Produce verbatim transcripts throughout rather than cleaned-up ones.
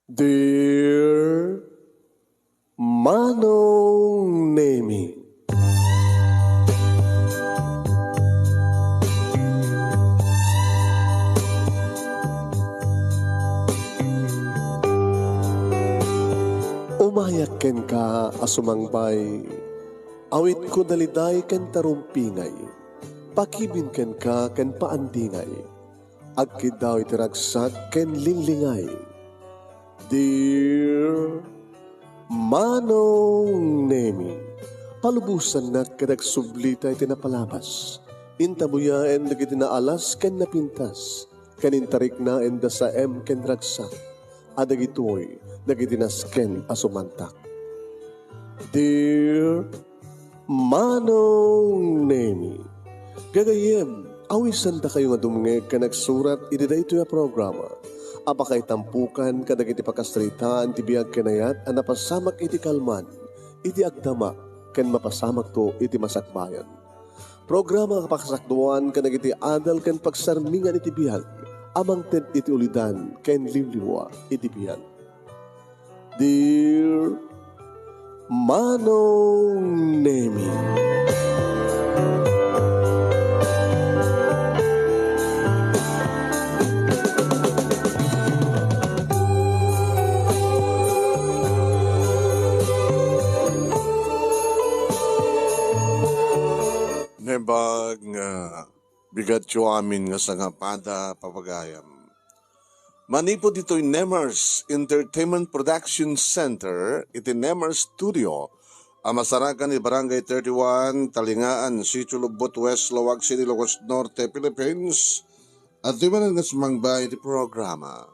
Dear Manong Nemi. Umayak kenka a sumangbay, awitko daliday ken tarumpingay, pakibin kenka ken paandingay, agkiddaw iti ragsak ken linglingay. Dear Manong Nemi, palubosannak ket agsublita iti napalabas. Intabuyaen dagiti naalas ken napintas, ken intariknaen da saem ken ragsak, a dagitoy dagiti nasken a sumantak. Dear Manong Nemi, gagayyem, awisandakayo nga dumngeg ken agsurat iti daytoy a programa a pakaitampukan kadagiti pakasaritaan ti biag ken ayat a napasamak iti kalman, iti agdama, ken mapasamakto iti masakbayan. Programa a pakasakduan kadagiti adal ken pagsarmingan iti biag a mangted iti ulidan ken liwliwa iti biag. Dear Manong Nemi. Naimbag nga bigatyo amin nga sangapada, papagayam. Manipud ditoy Nemers Entertainment Production Center, iti Nemers Studio, a masarakan iti Barangay thirty-one, Talingaan, Sitio Lubbot West, Laoag City, Ilocos Norte, Philippines, adtoy manen nga sumangba iti programa.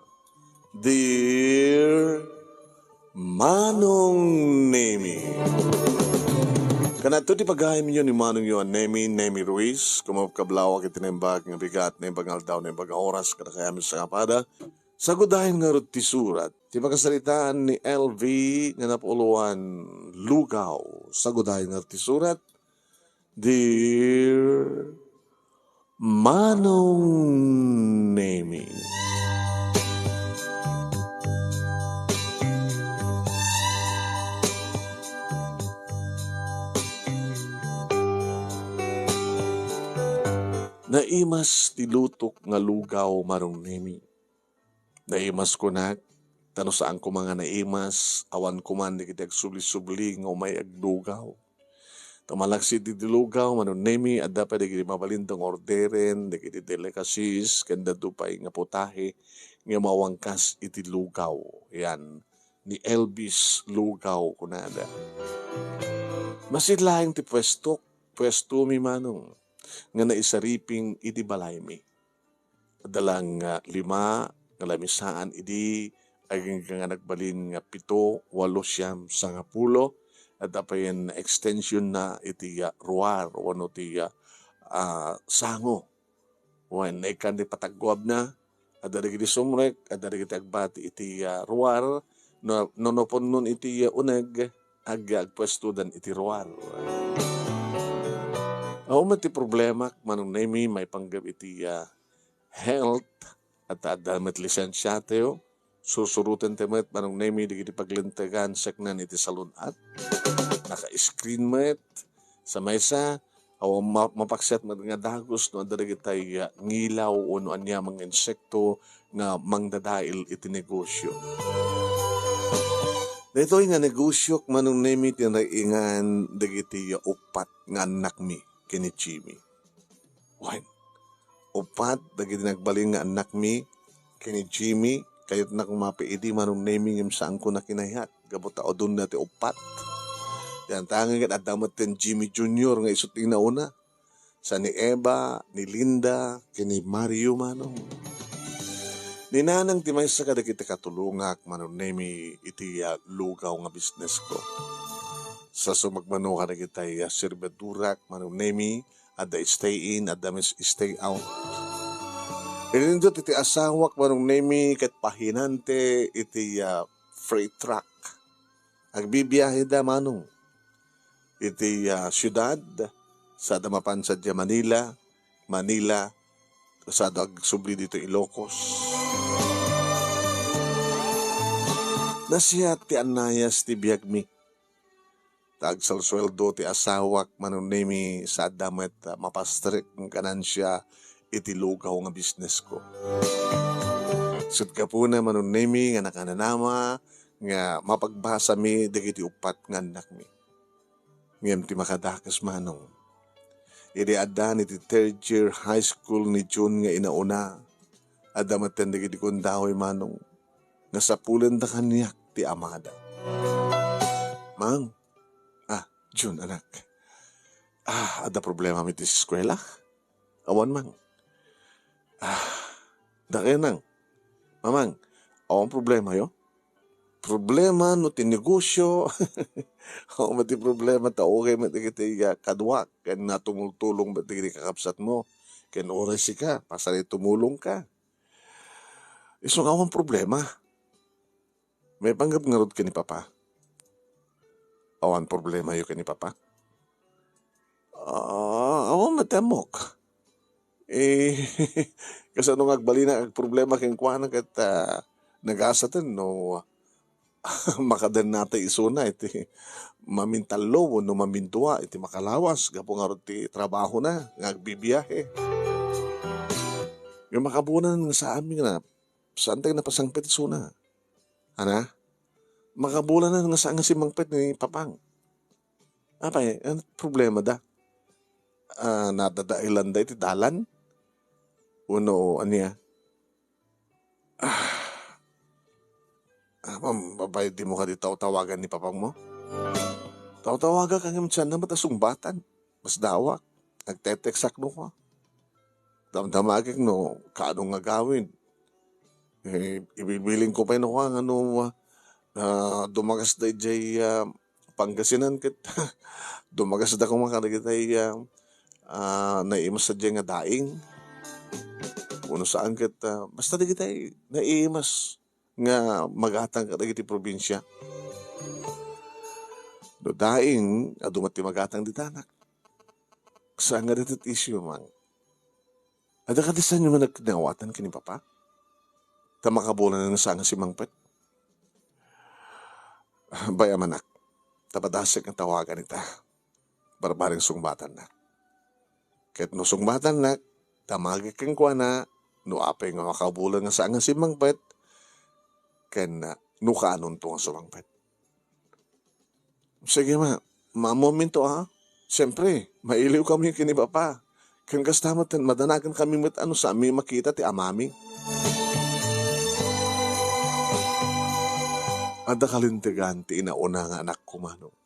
Dear Manong Nemi. Kanato ti pagayamyo ni Manongyo a Nemi, Nemi Ruiz, kumabkablawak iti naimbag nga bigat, naimbag nga aldaw, naimbag nga oras, kadakayamin sangapada. Sagudayen ngarud ti surat. Ti pakasaritaan ni L V nga napuloan, Lugaw. Sagudayen ngarud ti surat. Dear Manong Nemi. Naimas ti lutok nga lugaw, Manong Nemi. Naimas kunak, ta no saan koma nga naimas, awan koman dagiti agsubli-subli nga umay aglugaw. Ta malaksid iti lugaw, Manong Nemi, adda pay dagiti mabalin nga orderen, dagiti delicacies, ken adu pay nga putahe nga mawangkas iti lugaw. Yan, ni Elvis Lugaw, kunada. Masid laeng ti puestok, puestomi, Manong, nga naisariping iti balaymi. Adda laeng nga lima nga lamisaan idi, agingga nga nagbalin nga pito, walo, siam, sangapulo. Adda payen extension na iti, ah, ruar wenno ti, ah, ah, sango. Wen, naikkan ti patagguabna, adda dagiti sumrek, adda dagiti agbati iti, ah, ruar, no, no, no punnon iti, ah, uneg, ag-, agpuestodan iti ruar. Awan met ti problemak, Manong Nemi, maipanggep iti, ah, health, at adda met lisensiatayo. Sursuroten ti met, Manong Nemi, dagiti paglintegan, seknan iti salun-at. Naka-screen met. Sa maysa, awan ma-, mapaksiat met nga dagus no adda dagiti, ah, ngilaw wenno aniaman nga insekto nga mangdadael iti negosyo. Daytoy nga negosyok, Manong Nemi, ti naiingan dagiti uppat nga annakmi ken ni Jimmy. Wen, uppat dagiti nagbalin nga annakmi ken ni Jimmy, kayatna koma idi, Manong Nemi, ngem saanko a kinayat gapu ta udonna ti uppat. Yan, ta ngem adda met ti Jimmy Junior nga isu ti nauna. Sa ni Eva, ni Linda, ken ni Mario, Manong. Ni Nanang ti maysa kadagiti katulongak, Manong Nemi, iti, ah, lugaw nga business ko. Sa sumagmamano kadagiti, ah, serbidurak, Manong Nemi, adda stay in, adda met stay out. Inindut iti asawak, Manong Nemi, ket pahinante iti, ah, freight truck. Agbibiaheda, Manong, iti, ah, siudad, sada mapan sadiay Manila, Manila, sada agsubli ditoy Ilocos. Nasiat ti annayas ti biagmi. Ta agsalsueldo ti asawak, Manong Nemi, sa adda met, ah, mapastrek nga kanansia iti lugaw nga bisnesko. Ket gapuna, Manong Nemi, nga nakananama nga mapagbasami dagiti uppat nga annakmi. Ngem ti makadakes, Manong, idi addan iti third year high school ni June nga inauna, adda metten dagiti kundaoy, Manong, nga sapulenda kaniak ti amada. Mang, ah, June, anak. Ah, adda problema mi ti eskuela? Awan, Mang. Ah, dakay, Nang. Mamang, awan problemayo? Problema no ti negosyo. Awan met ti problema, ta okay met dagiti, ah, kaduak, ken natumultulong met dagiti kakabsatmo. Ken uray sika, pasaray tumulongka. Isu nga awan problema. Maipanggep ngarud ken ni Papa? Awan problemayo ken ni Papa? Ah, awan met ti ammok. Eh, kasano nga agbalina agproblema kenkuana ket, ah, nagasaten no makadennata isuna iti mamintallo wenno mamindua iti makalawas gapu ngarud ti trabahona nga agbibiahe. Nga makabulan nga saanmi nga na, saantayo napasangpet isuna. Ana? Makabulanen nga saan nga simmangpet ni Papang. Apay, ano problema da? Ah, nadadaelanda iti dalan? Wenno ania? Ah, ah, ma'am, babae, di mo kadi tawtawagan ni Papang mo? Tawtawagak, ngem saanna met a sungbatan. Masdawak. Nagteteksak no kua. Damdamagek no kaano nga gawid. Eh, ibibiling ko pay no kua nga no, ah, dumagas da idiay, ah, Pangasinan ket dumagas da koma kadagitay, ah, ah, naimas sadiay nga daing. Wenno saan ket, ah, basta dagitay naimas nga magatang kadagiti probinsia. No daing, adu met ti magatang dita, anak. Saan nga dayta ti issue, Mang? Adda kadi saanyo nga nagkinaawatan ken ni Papa? Ta makabulanen nga saan nga simmangpet? Bay-am, anak, ta padasek nga tawagan ita. Barbareng sungbatanna. Ket no sungbatannak, damagek kenkuana no apay nga makabulan nga saan nga simmangpet, ken, ah, no kaanonto nga sumangpet. Sige, ma. Maamuaminto, a. Siempre, mailiwkami ken ni Papa. Ken kasta met, madanagan kami met a no saanmi makita ti amami. Adda kalintegan ti inauna nga anakko, Manong.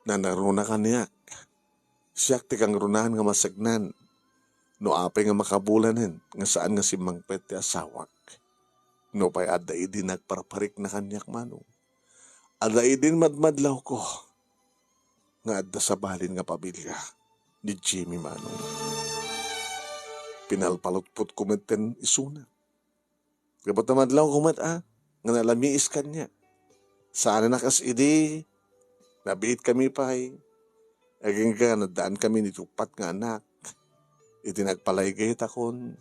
Nangruna kaniak. Siak ti kangrunaan nga masegnan no apay nga makabulanen nga saan nga simmangpet ti asawak. Nupay adda idi nagparparikna kaniak, Manong. Adda idin madmadlawko nga adda sabalin nga pamilya ni Jimmy, Manong. Pinalpalutpotko metten isuna. Gapu ta madlawko met a nga nalamiis kaniak. Saan a kas idi, nabiitkami pay. Agingga naddaankamin iti uppat nga anak. Iti nagpalaygayatakon,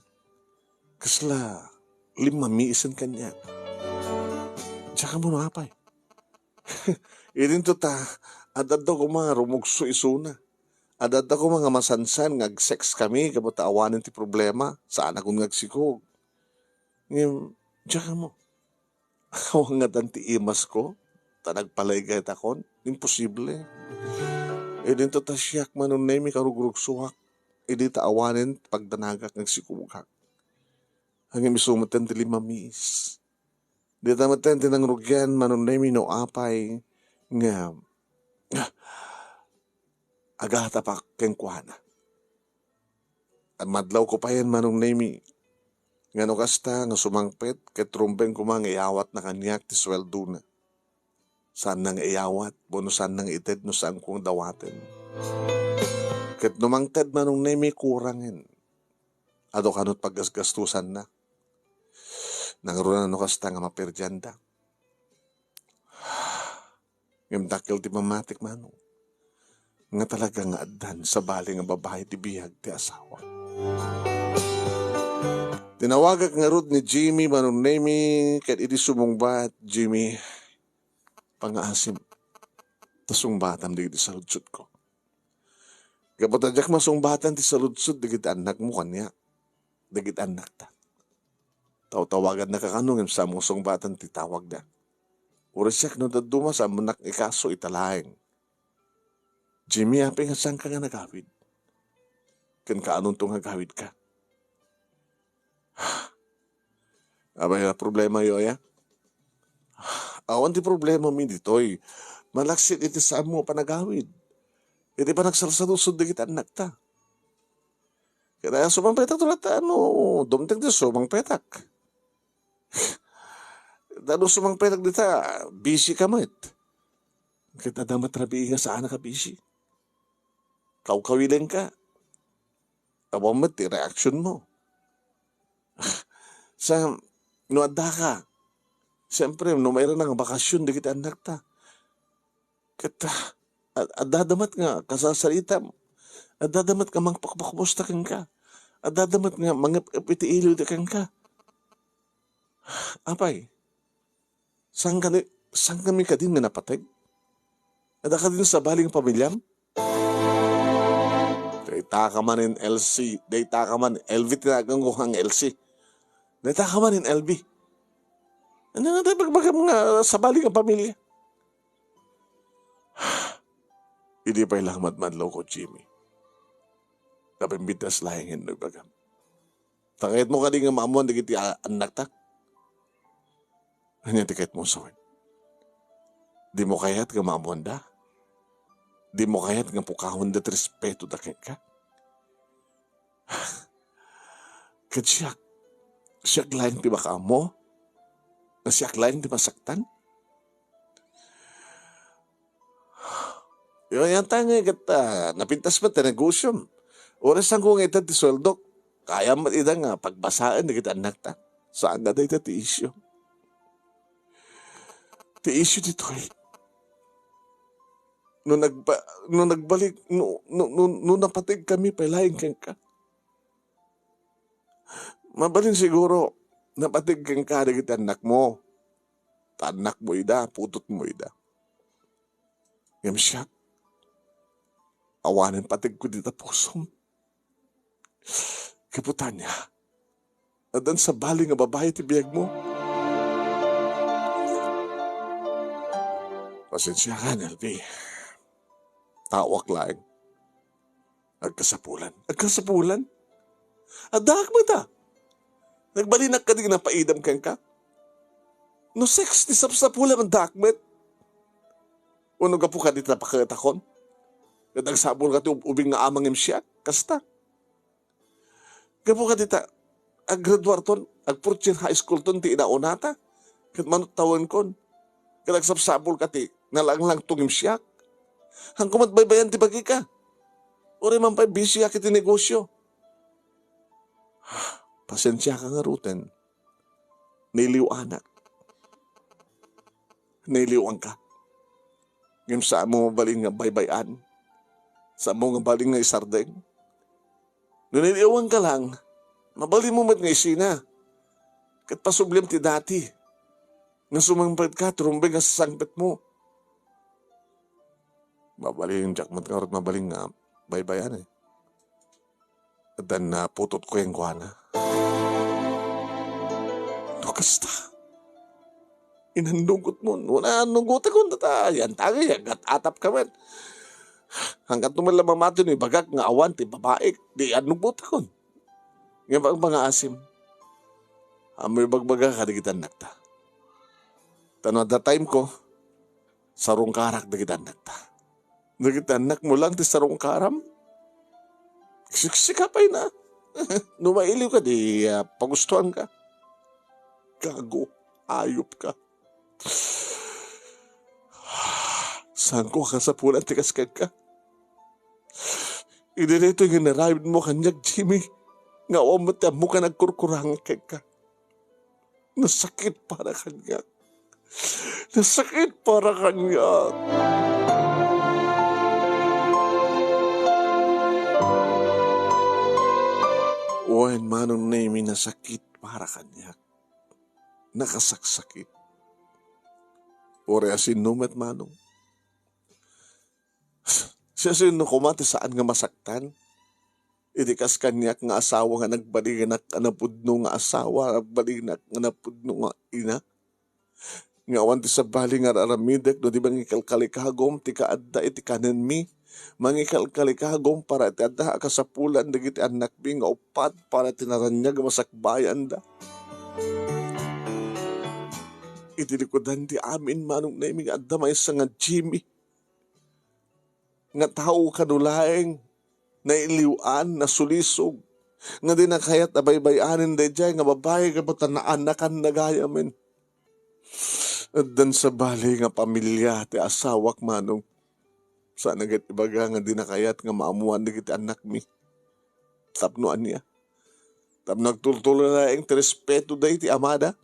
kasla limmamiisen kaniak. Diak ammo no apay. Idinto ta, ad-adda koma nga rumugso isuna. Ad-adda koma nga masansan nga agsex kami gapu ta awanen ti problema, saanakon nga agsikog. Ngem, diak ammo. Awan ngatan ti imasko, ta nagpalaygayatakon. Imposible. Idinto ta siak, Manong Nemi, karugrugsoak. Idi ta awanen ti pagdanagak nga agsikogak. Ngem isu metten ti limmamiis. Dita metten ti nangrugian, Manong Nemi, no apay nga agatapak kenkuana. Madlawko payen, Manong Nemi, nga no kasta nga sumangpet ket rumbeng koma nga iyawatna kaniak ti sueldona. Saanna nga iyawat, wenno saanna nga ited no saanko nga dawaten. Ket no mangted, Manong Nemi, kurangen. Adu kano ti paggasgastosanna. Nangruna no kasta nga maperdianda. Ngem dakkel ti pammatik, Manong, nga talaga nga addan sabali nga babai ti biag ti asawa. Tinawagak ngarud ni Jimmy, Manong Nemy, ket idi sumungbat, Jimmy, pangaasim, ta sungbatam dagiti saludsodko. Gapu ta diak masungbatan ti saludsod dagiti annakmo kaniak, dagiti annakta. Tawtawagannaka kano ngem saan mo sungbatan ti tawagda. Uray siak no dadduma, saan mo nak ikaso ita laeng. Jimmy, apay nga saanka nga nagawid? Ken kaanonto nga agawidka? Apay a problemayo aya? Awan ti problemami ditoy. Malaksid iti saanmo a panagawid. Iti panagsalsaludsod dagiti annakta. Ket aya sumangpetak to latta, no, dumteng ti sumangpetak. Ta no sumangpetak dita, busy ka met. Ket adda met rabii nga saanka a busy. Kawkawilenka. Awan met ti reaction mo. Sa, no addaka, siyempre, no mairana nga bakasyon dagiti annakta. Ket, ah, ad-, addada met nga kasasaritam, addada met nga mangpakpakmusta kenka, addada met nga mangep-ep iti iliwda kenka. Apay, saan ka ni, saan kami kadin nga napateg? Adda kadin sabali nga pamiliam? Dayta ka manen, L C, dayta ka man, L V ti nagango nga L C. Dayta ka manen, L V. Ania nga tayo pagbagam nga sabali nga pamilia? Idi pay lang madmadlawko, Jimmy. Napimbiddas laeng no ibagam. Ta kayatmo kadi nga maammuan dagiti a-, annakta? Ania ti kayatmo sawen? Dimo kayat nga maammuanda? Dimo kayat nga pukawenda ti respetoda kenka? Ket siak, siak laeng ti makaammo? Nga siak laeng ti masaktan? Yo, yan tayo nga ket, ah, napintas met ti negosiom. Oras saan ko nga ited ti sueldok. Kayam met ida nga pagbasaen dagiti annakta. Saan nga dayta ti isyu. Ti isyu ditoy. No nagba-, no nagbalik, no, no, no, no napateg kami pay laeng kenka. Mabalin siguro, napateg kenka dagiti annakmo. Ta annakmo ida, putotmo ida. Ngem siak, awanen pategko dita pusom. Gapu ta ania, addan sabali nga babai ti biagmo. Pasensiakan, L V. Taoak laeng. Agkasapulan. Agkasapulan? Addaak met a. Nagbalinak kadi nga napaidam kenka? No sex ti sapsapulam, addaak met. Wenno gapu kadi ta pakaetakon? Ket agsapul ka ti ub-, ubing nga amang ngem siak? Kasta. Gapu kadi ta aggraduarton, agfourth year high school ton ti inaunata, ket manuttawenkon, ket agsapsapul ka ti nalanglangto ngem siak. Hanko met baybayan ti bagika. Uray man pay busy ka iti negosyo. Pasensiaka ngaruden. Nailiw-anak. Nailiwanka. Ngem saan mo mabalin nga baybay-an. Saan mo nga mabalin nga isardeng. No nailiwanka lang, mabalin mo met nga isina. Ket pasublem ti dati. Nga sumangpet ka, ti rumbeng nga sasangpet mo. Mabalin, diak met ngarud mabalin nga baybay-an, eh. Addan naputotko kenkuana. No kasta, inannugotmon. Wala, annugotakon, tata. Yan tagay, agat-atap ka met. Hangkan tuman la mamati no ibagak nga awan ti babaik, di annugotakon. Ngem pangaasim, ammo ibagbaga kadagiti annakta. Ta no adda time ko, sarungkarak dagiti annakta. Dagiti annakmo lang ti sarungkaram? Siksika pay na. No mailiw ka, di, ah, pagustuan ka. Gago, ayop ka. Saan ko kasapulan ti kas kenka? Idi daytoy nga inaramidmo kaniak, Jimmy, nga awan met ti ammok a nagkurkurangak kenka. Nasakit para kaniak. Nasakit para kaniak. Wen, Manong Nemy, nasakit para kaniak. Nakasaksakit. Uray asino met, manong. Siasino koma ti saan nga masaktan? Idi kas kaniak nga asawa nga nagbalinnak a napudno nga asawa, nagbalinnak nga napudno nga ina. Nga awan ti sabali nga ar-aramidek no di mangikalkalikagum ti kaadda iti kanenmi. Mangikalkalikagum para iti adda a kasapulan dagiti annakmi nga uppat para iti naraniag a masakbayanda. Iti likudan ti amin, manong Nemi, nga adda maysa nga Jimmy nga tao kano laeng, nailiw-an, nasulisog, nga dina kayat a baybay-anen daydiay nga babai gapu ta naanakanna gayamen. Addan sabali nga pamilia ti asawak, manong. Saan nga ibaga nga dina kayat nga maammoan dagiti annakmi. Tapno ania? Tapno agtultuloy laeng ti respetoda iti amada?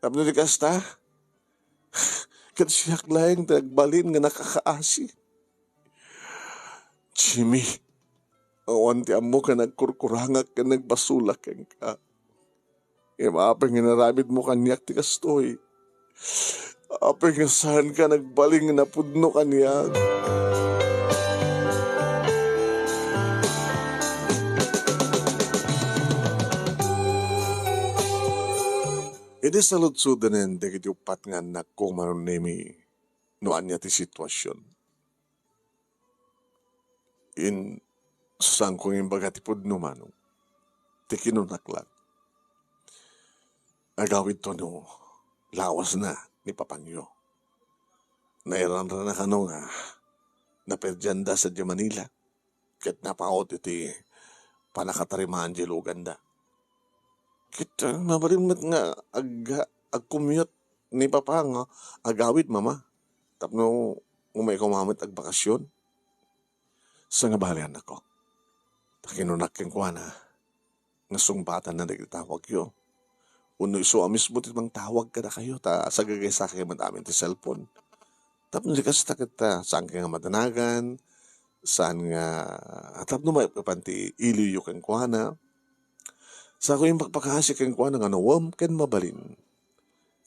Tapno di kasta, ket siak laeng ti nagbalin nga nakakaasi. Jimmy, awan ti ammok a nagkurkurangak ken nagbasolak kenka. Ngem apay nga inaramidmo kaniak ti kastoy? Apay nga saanka nagbalin nga napudno kaniak? Idi saludsoden dagiti uppat nga annakko, manong Nemi, no ania ti situasion. In, saanko nga imbaga ti pudno, manong. Ti kinunak laeng, agawidto no lawasna ni papangyo. Nairanrana kano nga naperdianda sadiay Manila ket napaut iti pannakatarimaan diay luganda. Ket, ah, mabalin met nga ag-, agcommute ni Papa nga agawid, Mama, tapno umay koma met agbakasyon. Sangabali, annakko. Ta kinunak kenkuana nga sungbatanna dagiti tawagyo. Wenno isu a mismo ti mangtawag kadakayo, ta sagagaysakayo met amin ti cellphone. Tapno di kasta ket, ah, saanka nga madanagan, saan nga, tapno maipapan ti iliwyo kenkuana. Saanko impakpakaasi kenkuana nga nuem ken mabalin.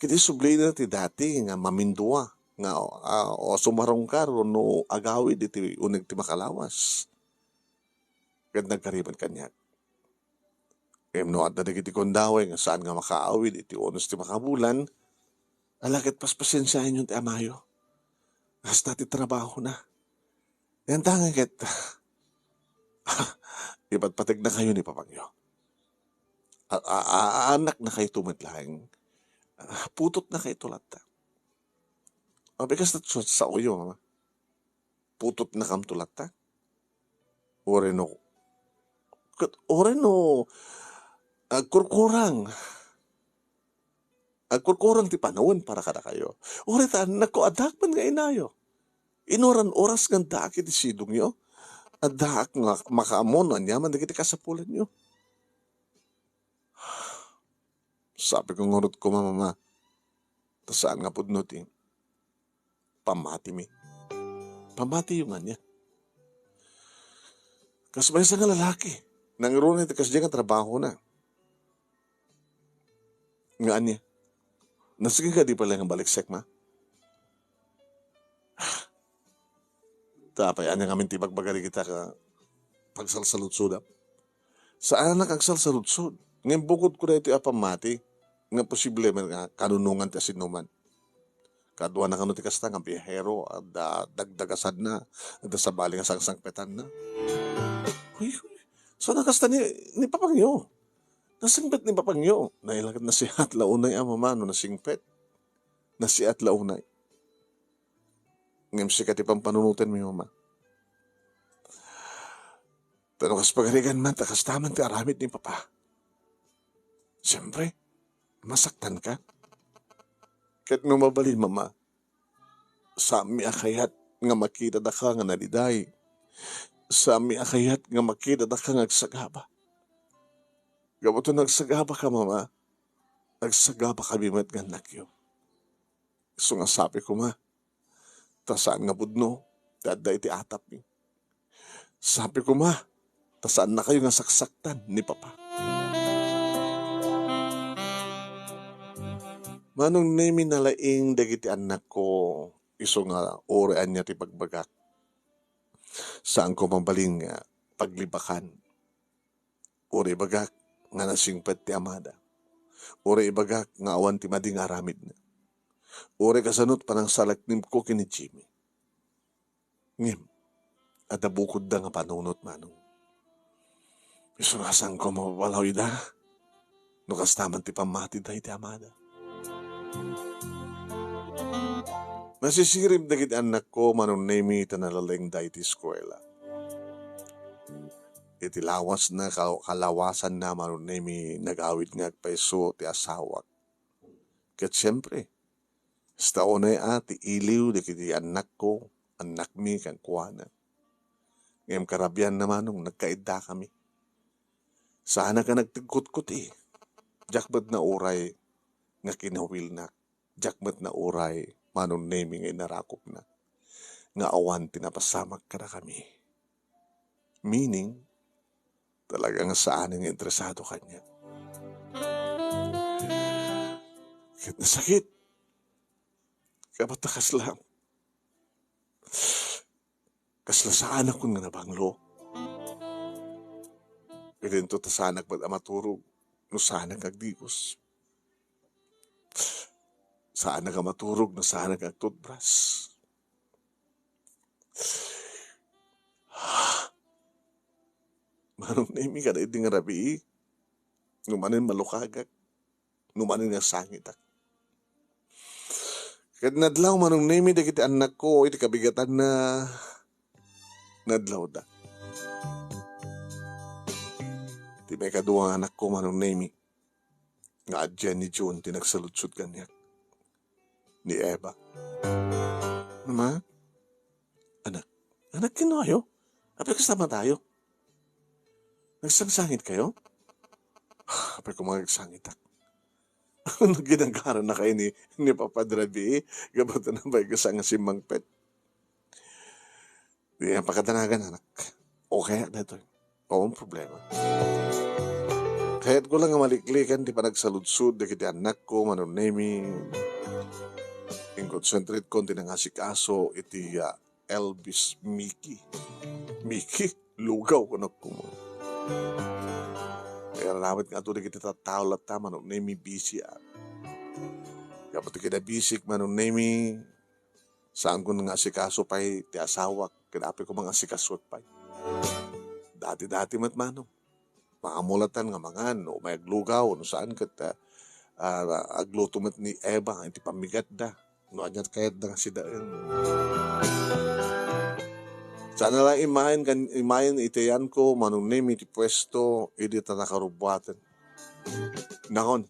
Ket isublina ti dati nga mamindua nga, ah, o sumarungkar wenno agawid iti uneg ti makalawas. Ket nagkaribet kaniak. Ngem no adda dagiti gundaway nga saan nga makaawid iti unos ti makabulan, ala ket paspasensiaenyon ti amayo. Kasta ti trabahona. Yan tangen ket, ipatpategnakayo ni papangyo. A-, a-, a-, aanaknakayto met laeng. Ah, putotnakayto latta. Apay kasta ti saoyo, Mama? Putotnakamto latta? Uray no, ket uray no agkurkurang. Agkurkurang ti panawen para kadakayo. Uray ta annakko, addaak met nga inayo. Inuran oras nga addaak iti sidongyo, addaak nga makaammo no aniaman dagiti kasapulanyo. Sapiko ngarud koma, Mama, ta saan nga pudno ti pammatimi. Pammatiyo ngarud. Kas maysa nga lalaki, nangruna iti kasdiay nga trabahona. Nga ania? Nasingka di pay laeng nga baliksek, Ma? Ta apay, ania ngamin ti ibagbaga dagita nga pagsalsaludsodak? Saanak agsalsaludsod. Ngem bukod ko daytoy a pammati, nga posible met nga kanunongan ti asinoman. Kaduana kano ti kasta nga biyahero, adda dagdagasanna, adda sabali nga sangsangpetanna. Huy, huy. Saan a kasta ni, ni papangyo? Nasingpet ni papangyo. Nailangan nasiat la unay a mamano, nasingpet. Nasiat la unay. Ngem sika ti pampanunotenmi, Mama. Ta no kas pagarigan man, ta kasta man ti aramid ni Papa. Siyempre, masaktanka. Ket no mabalin, Mama, saanmi a kayat nga makitadaka nga naliday. Saanmi a kayat nga makitadaka nga agsagaba. Gapu ta no agsagabaka, Mama, agsagabakami met nga annakyo. Isu nga sapi koma, ta saan nga pudno ti adda iti atapmi. Sapi koma, ta saannakayo nga saksaktan ni Papa. Manong Nemi, nalaing dagiti annakko, isu nga uray ania ti ibagbagak, saanko mabalin nga paglibakan. Uray ibagak nga nasingpet ti amada. Uray ibagak nga awan ti madi nga aramidna. Uray kasano ti panangsalaknibko ken ni Jimmy. Ngem, adda bukodda nga panunot, Manong. Isu nga saanko mapapalaw ida no kasta man ti pammatida iti amada. Nasisirib dagiti annakko, Manong Nemi, ta nalalaingda iti eskuela. Iti lawasna, ka-, kalawasanna, Manong Nemi, nagawid nga agpayso ti asawak. Ket siempre, kasta unay a ti iliw dagiti annakko, annakmi kenkuana. Ngem karabianna, Manong, nagkaiddakami. Saanak a nagtigkutkot-i. Diak met nauray nga kinawilnak. Diak met nauray, Manong Nemi, nga inarakopna nga awan ti napasamak kadakami. Meaning, talaga nga saanen nga interesado kaniak. Ket nasakit. Kabatta kasla, kasla saanakon nga nabanglo. Idinto ta saanak met a maturog no saanak nga agdigos. Saanak a maturog no saanak nga agtutbras. Manong Nemi, kada idi nga rabii, no manen malukagak, no manen nga sangitak. Ket nadlaw, Manong Nemi, dagiti annakko iti kabigatanna, nadlawda. Ti maikadua nga anakko, Manong Nemi, nga adda ni June ti nagsaludsod kaniak. Ni Eva. Ama? Anak. Anak, kinno kayo? Apay kasta man tayo? Nagsangsangitak kayo? Apay ko mga nagsangitak. Ano ginagara na kayo ni, ni Papa Drabi? Gabato na ba yung kasang simmangpet? Di nga pakadanagan, anak. O kaya dito. Awan problema. Kayatko lang nga maliklikan ti panagsaludsod dagiti annakko, Manong Nemi. In-concentrate ko ti nangasikaso iti, ah, Elvis Mickey. Mickey? Lugaw, kunak kumo. Kaya namit nga ito dagiti tattao latta, Manong Nemi, busy, ah. Kapag kita busy, Manong Nemi, saankon nga asikaso pay ti asawak, ket apay ko mangasikasoek pay. Dati-dati met, Manong. Maamulatan nga mangan, no, may aglugaw, no saan ket, ah, ah, agluto met ni Eva, iti pammigatda, no, aniat kayatda nga sidaen. Saan la imayen kan, imayen iti yanko, Manong Nemi, ti puesto, idi ta nakarubbuaten. Nakon,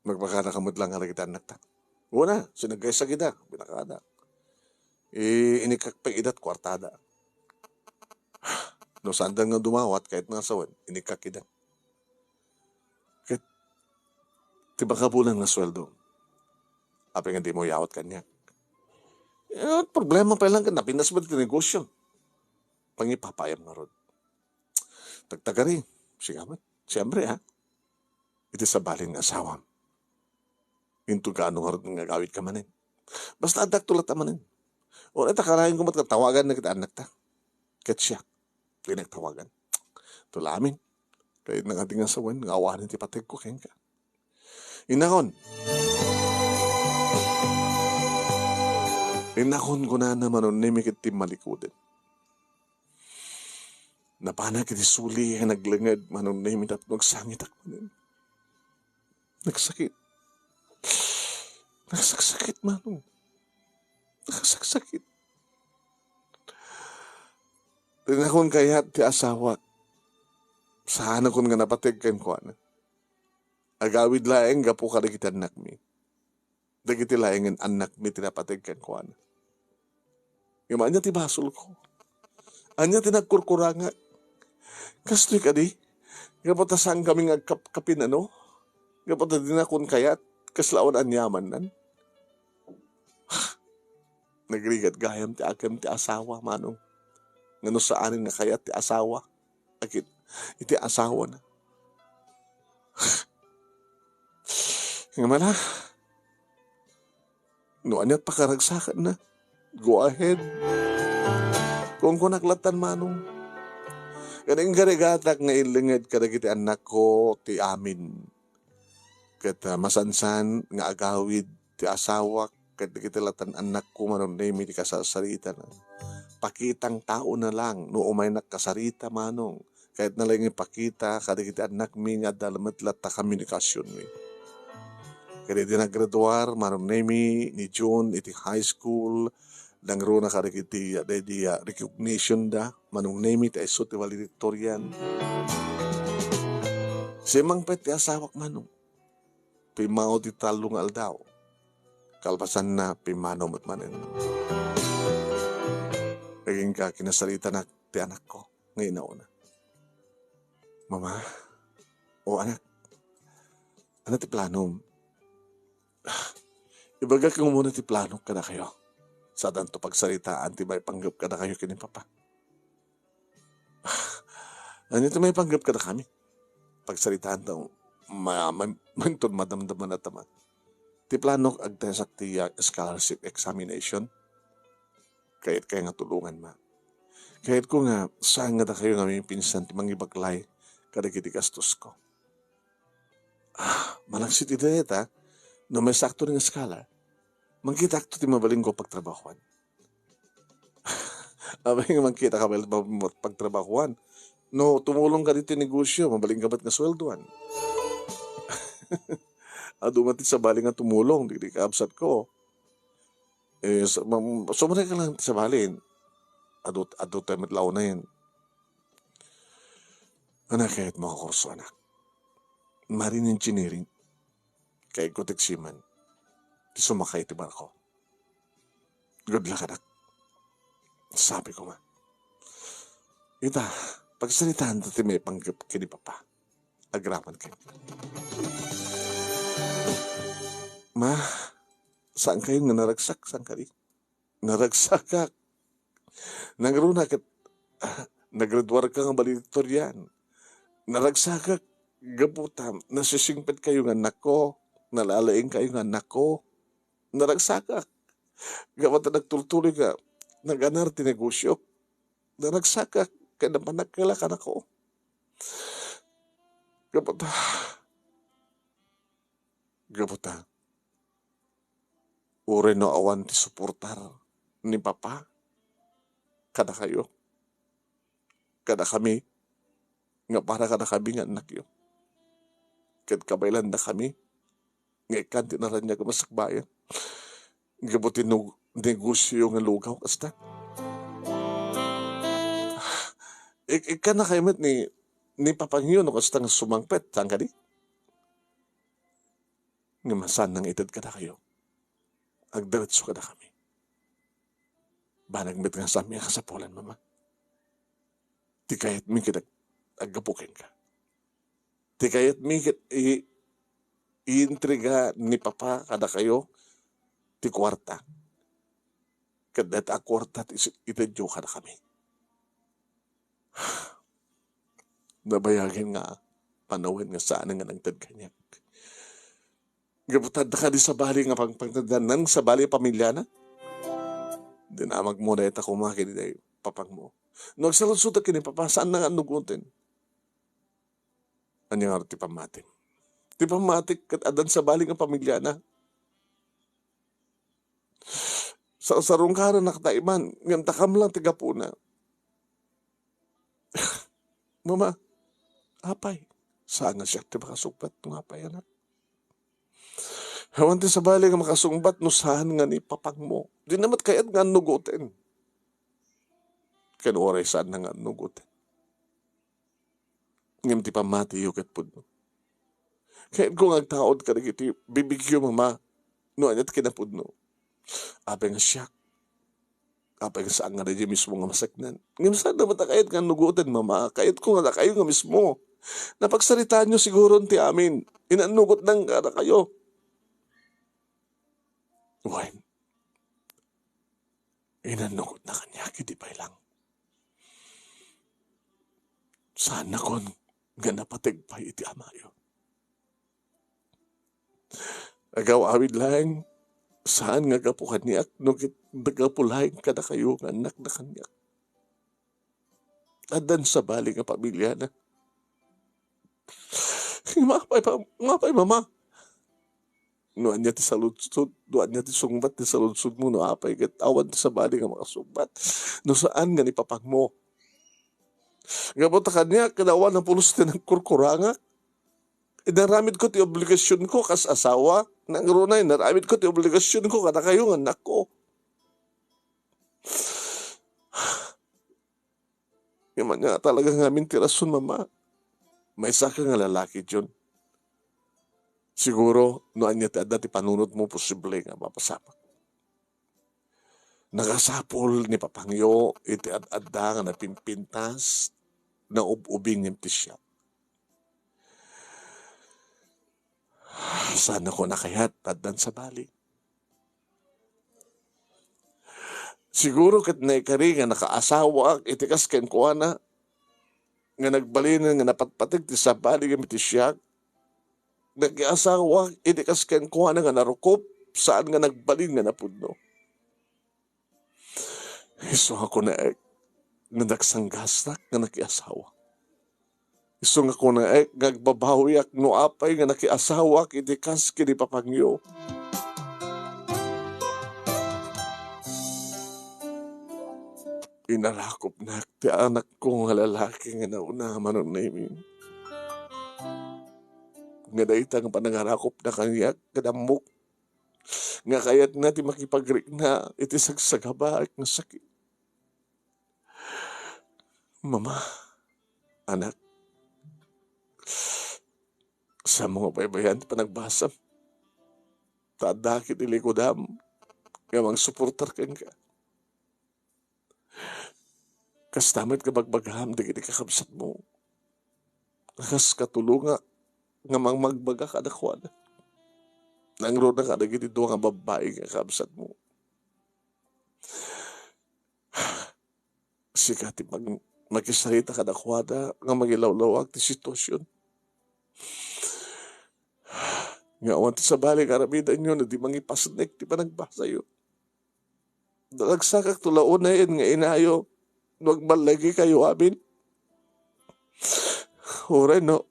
Nagpakada ka met lang kadagiti annakta. Una, sinaggaysag ida, pinakada. I-, inikkak pay ida ti kuartada. No saanda nga dumawat, kayat nga sawen, inikkak ida. Ket, ti makabulan nga sweldo, apay nga di mo yawat kaniak? Eh, problema pay lang ket napinas met ti negosyo. Pangipapayam ngarud. Tagtagari, sigamet. Siyempre, ha? Iti sabali nga asawam. Inton kaano ngarud nga agawidka manen. Basta addak tulata manen. Uray ta karayenko met nga tawagan dagiti annakta. Ket siak, di nagtawagan. Tulamin. Kayatna nga di nga sawen nga awanen ti pategko kenka. Innakon. Innakon kunana, Manong Nemi, ket timmalikoden. Napanak iti suli nga naglenged, Manong Nemi, tapno agsangitak manen. Nagsakit. Nagsaksakit, Manong. Nagsaksakit. Dinakon kayat ti asawak. Saanakon nga napateg kenkuana. Agawid laeng gapu kadagiti annakmi. Dagiti laengen annakmi ti napateg kenkuana. Ngem ania ti basolko? Ania ti nagkurkurangak? Kastoy kadi? Gapu ta saankami nga agkap-, kapinano? Gapu ta dinakon kayat? Kasla awan aniamannan? Nagrigat gayam ti akem ti asawa, Manong. Nga no saanen nga kayat ti asawa, agid iti asawana. Nga mala, No ania't pakaragsakanna, go ahead. Kunkunak lattan, Manong. Ket inggarigatak nga illinged kadagiti annakko ti amin. Ket, ah, masansan nga agawid ti asawak ket dagiti lattan annakko, Manong Nemy, ti kasarsaritana. Pakitang tao na lang no umaynak kasarita, Manong. Kayatna laeng ipakita kadagiti annakmi nga adda met latta komunikasionmi. Ket idi naggraduar, Manong Nemy, ni June iti high school, nangruna kadagiti, ah, daydi, ah, recognition da, Manong Nemy, ta isu ti valedictorian. Simmangpet ti asawak, Manong. Pimmanaw ti tallo nga aldaw. Kalpasanna, pimmanaw met manen. Agingga kinasaritanak ti anakko nga inauna. Mama, o anak, ano ti planom? Ibagak muna ti plano kadakayo. Sadanto pagsaritaan ti maipanggep kadakayo ken ni Papa. Ania ti maipanggep kadakami? Pagsaritaan ta ma-, ma-, manton madamdama na tama. Ti planok, agtesak ti, ah, scholarship examination. Kayat kay nga tulongan, ma. Kayat ko nga saan nga dakayo nga mipinsan ti mangibaklay kadagiti gastosko. Ah, malaksid iti dayta, no may sakto nga scholar, mangkitakto ti mabalin ko pagtrabahoan. Apay nga mangkita ka met pagtrabahoan? No tumulong ka ditoy negosyo, mabalin ka met nga sweldoan. Adu met ti sabali nga tumulong, di, di kaabsat ko. Eh, sa-, mam-, sumre ka lang ti sabali. Adu, adu tayo met laonen. Anak, kayat mo nga kurso, anak. Marine engineering. Kayat ko ti seaman. Ti sumakay ti barko. Good luck, anak. Sabi ko nga. Ita, pagsaritaan ta ti maipanggep ken ni Papa. Agraman kayo. Ma, saan kayo nga naragsak? Saan kayo? Naragsakak. Nangruna ket naggraduar ka nga valedictorian. Naragsakak gapu ta nasisingpet kayo nga annakko, nalalaing kayo nga annakko. Naragsakak. Gapu ta nagtultuloy ka, naganar ti negosyo. Naragsakak, kaya napanagkala ka nako. Gapu ta, gapu ta, uray no awan ti suportar ni Papa kadakayo, kadakami, nga para kadakami nga annakyo. Ket kabaelandakami nga ikkan ti naraniag a masakbayan. Gapu ti neg-, negosyo nga lugaw, kasta. Ik-, ikkan na kayo met ni, ni papangyo no kasta nga sumangpet, saan kadi? Ngem saan nga ited kadakayo. Agdiretso kadakami. Banag met nga saan nga kasapulan, Mama. Ti kayatmi ket ag-, aggapu kenka. Ti kayatmi ket i-, iintriga ni Papa kadakayo ti kuarta. Ket dayta a kuarta ti is-, itedyo kadakami. Nabayagen nga panawen nga saan nga nangted kaniak. Gapu ta adda kadi sabali nga pangpangtednan sabali a pamiliana? Dinamagmo dayta koma ken ni papangmo. No agsaludsodka ken ni Papa, saan nga annugoten? Ania ngarud ti pammatim? Ti pammatik ket addan sabali nga pamiliana. Sarsarungkaran nakataiman, ngem takam lang ti gapuna. Mama, apay, saan nga siak ti makasungbat no apay, anak? Awan ti sabali nga makasungbat no saan nga ni papangmo. Di na met kayat nga annugoten. Ken uray saan nga annugoten. Ngem ti pammatiyo ket pudno. Kayatko nga agtaud kadagiti bibigyo, Mama, no ania ti kinapudno. Apay nga siak, apay nga saan nga daydiay mismo nga masaknan. Ngem saan met a kayat nga annugoten, Mama. Kayatko nga dakayo nga mismo. Napagsaritaanyo siguro ti amin. Inannugotna kadakayo. Wen, inannugotna kaniak idi pay lang. Saannakon nga napateg pay iti amayo. Agaw-awid laeng, Saan nga gapu kaniak, no ket gapu laeng kadakayo nga annakna kaniak. Addan sabali nga pamiliana. Mapay pa, mapay, Mama. No ania ti saludsod, no ania ti sungbat ti saludsodmo, no apay ket awan ti sabali nga makasungbat, no saan nga ni papangmo. Gapu ta kaniak, ket awan a pulos ti nagkurkurangak. Inaramidko ti obligasionko kas asawa. Nangruna, inaramidko ti obligasionko kadakayo nga annakko. Ngem ania talaga ngamin ti rason, Mama? Maysaka nga lalaki, Jun. Siguro, no ania ti adda ti panunotmo, posible nga mapasamak. Nakasapul ni papangyo iti ad-adda nga napimpintas, naub-ubing ngem ti siak. Saan a kuna kayat, addan sabali. Siguro ket naikari nga nakaasawaak iti kas kenkuana, nga nagbalinen nga napatpateg ti sabali ngem iti siak. Nakiasawaak iti kas kenkuana nga narukop, saan nga nagbalin nga napudno. Isu nga kunaek nga nagsanggasnak nga nakiasawa. Isu nga kunaek nga agbabawiak no apay nga nakiasawaak iti kas ken ni papangyo. Inarakopnak ti anakko nga lalaki nga nauna, Manong Nemi. Nga dayta nga panangarakopna kaniak, ket ammok nga kayatna ti makipagrikna iti sagsagabaek nga sakit. Mama, anak, saanmo nga baybay-an ti panagbasam. Ta adda ket ilikudam nga mangsuportar kenka. Kasta met nga bagbagam dagiti kakabsatmo. Kas katulongak nga mangmagbaga kadakuada. Nangruna kadagiti dua nga babbai nga kakabsatmo. Sika ti mag-, makisarita kadakuada nga mangilawlawag ti situasion. Nga awan ti sabali nga aramidenyo no di mangipasnek ti panagbasayo. Naragsakakto la unayen nga inayo no agballigikayo amin. Uray no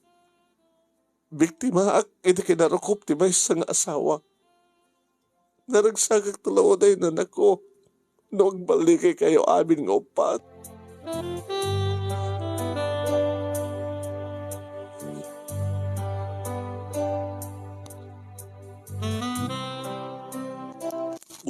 biktimaak iti kinarukop ti maysa nga asawa. Naragsakakto la unayen, anakko, no agballigikayo amin nga uppat.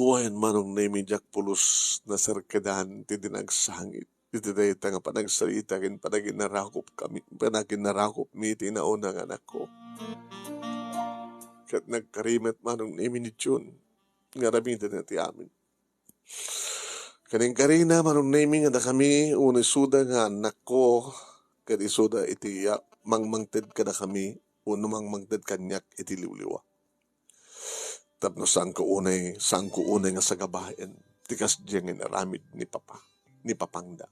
Wen, Manong Nemi, diak pulos naserkedan ti di nagsangit iti dayta nga panagsarita ken panaginnarakop kami, panaginnarakopmi iti nauna nga anakko. Ket nagkari met, Manong Nemi, ni Jun nga aramiden ti amin. Ken inkarina, Manong Nemi, nga dakami, uno isuda nga annakko, ket isuda iti, ah, mangmangted kadakami, uno mangmangted kaniak iti liwliwa. Tapno saanko unay, saanko unay nga sagabaen ti kasdiay nga inaramid ni Papa, ni Papangda.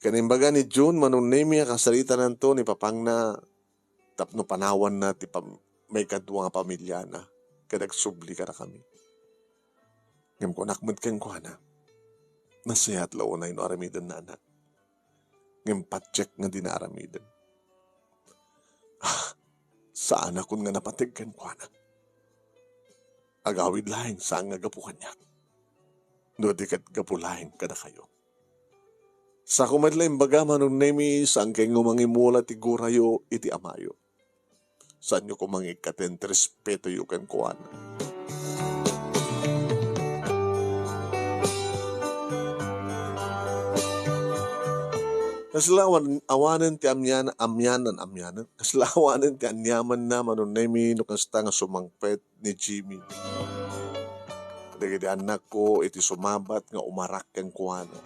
Ken imbaga ni Jun, Manong Nemi, a kasaritananto ni Papangna tapno panawanna ti pam-, maikadua nga pamiliana ket agsubli kadakami. Ngem kunak met kenkuana, nasayaat la unay no aramidenna, anak. Ngem patiek nga dina aramiden. Ah, saanakon nga napateg kenkuana. Agawid laeng, saan nga gapu kaniak, no di ket gapu laeng kadakayo. Saanko met la imbaga, Manong Nemi, saankay nga mangimula ti gurayo iti amayo. Saanyo koma nga ikkaten ti respetoyo kenkuana. Kasla awan-, awanen ti amian-, amianan, amianan. Kasla awanen ti aniamanna, Manong Nemi, no kasta nga sumangpet ni Jimmy. Dagiti annakko iti sumabat nga umarak kenkuana.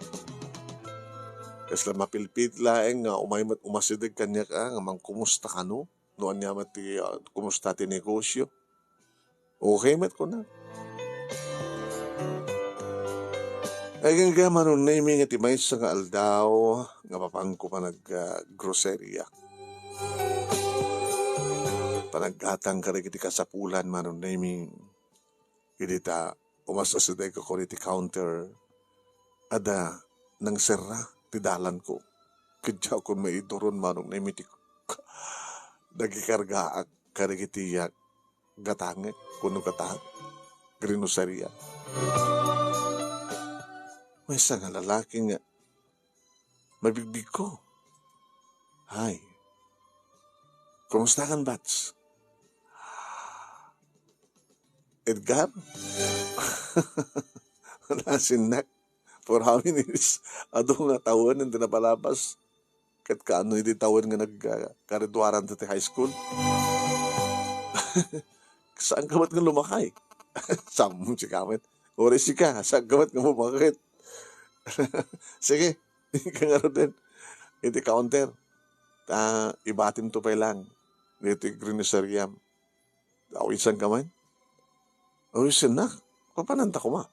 Kasla mapilpit laeng nga umay met umasideg kaniak, a, nga mangkumusta kano, no ania met ti, a, kumusta ti negosyo. Okay met, kuna. Agingga, Manong Nemi, nga ti maysa nga aldaw nga papanko panag-, a, groceria. Panaggatang kadagiti kasapulan, Manong Nemi. Idi ta umas-asideg ako iti counter, adda nangserra ti dalanko. Ket diakon maiduron manong naimitik dagikargaak kadagiti gatangek wenno gatahek, grinosaria. Maysa nga lalaki nga mabigbigko. "Hi. Kumusta kan, Bats?" "Edgar?" Nasinnak. For how many years? Adu nga tawen ti napalabas. Ket kaano iti tawen nga nag-, ah, kareduaran ta ti high school? Saan ka met nga lumakay? Sammom ti kamet. Uray sika, saan ka met nga bumakit? Sige, ika ngaruden iti counter. Ta, ibatimto pay lang ditoy grinoseriam. Awisanka man? Awisannak. Papananta koma.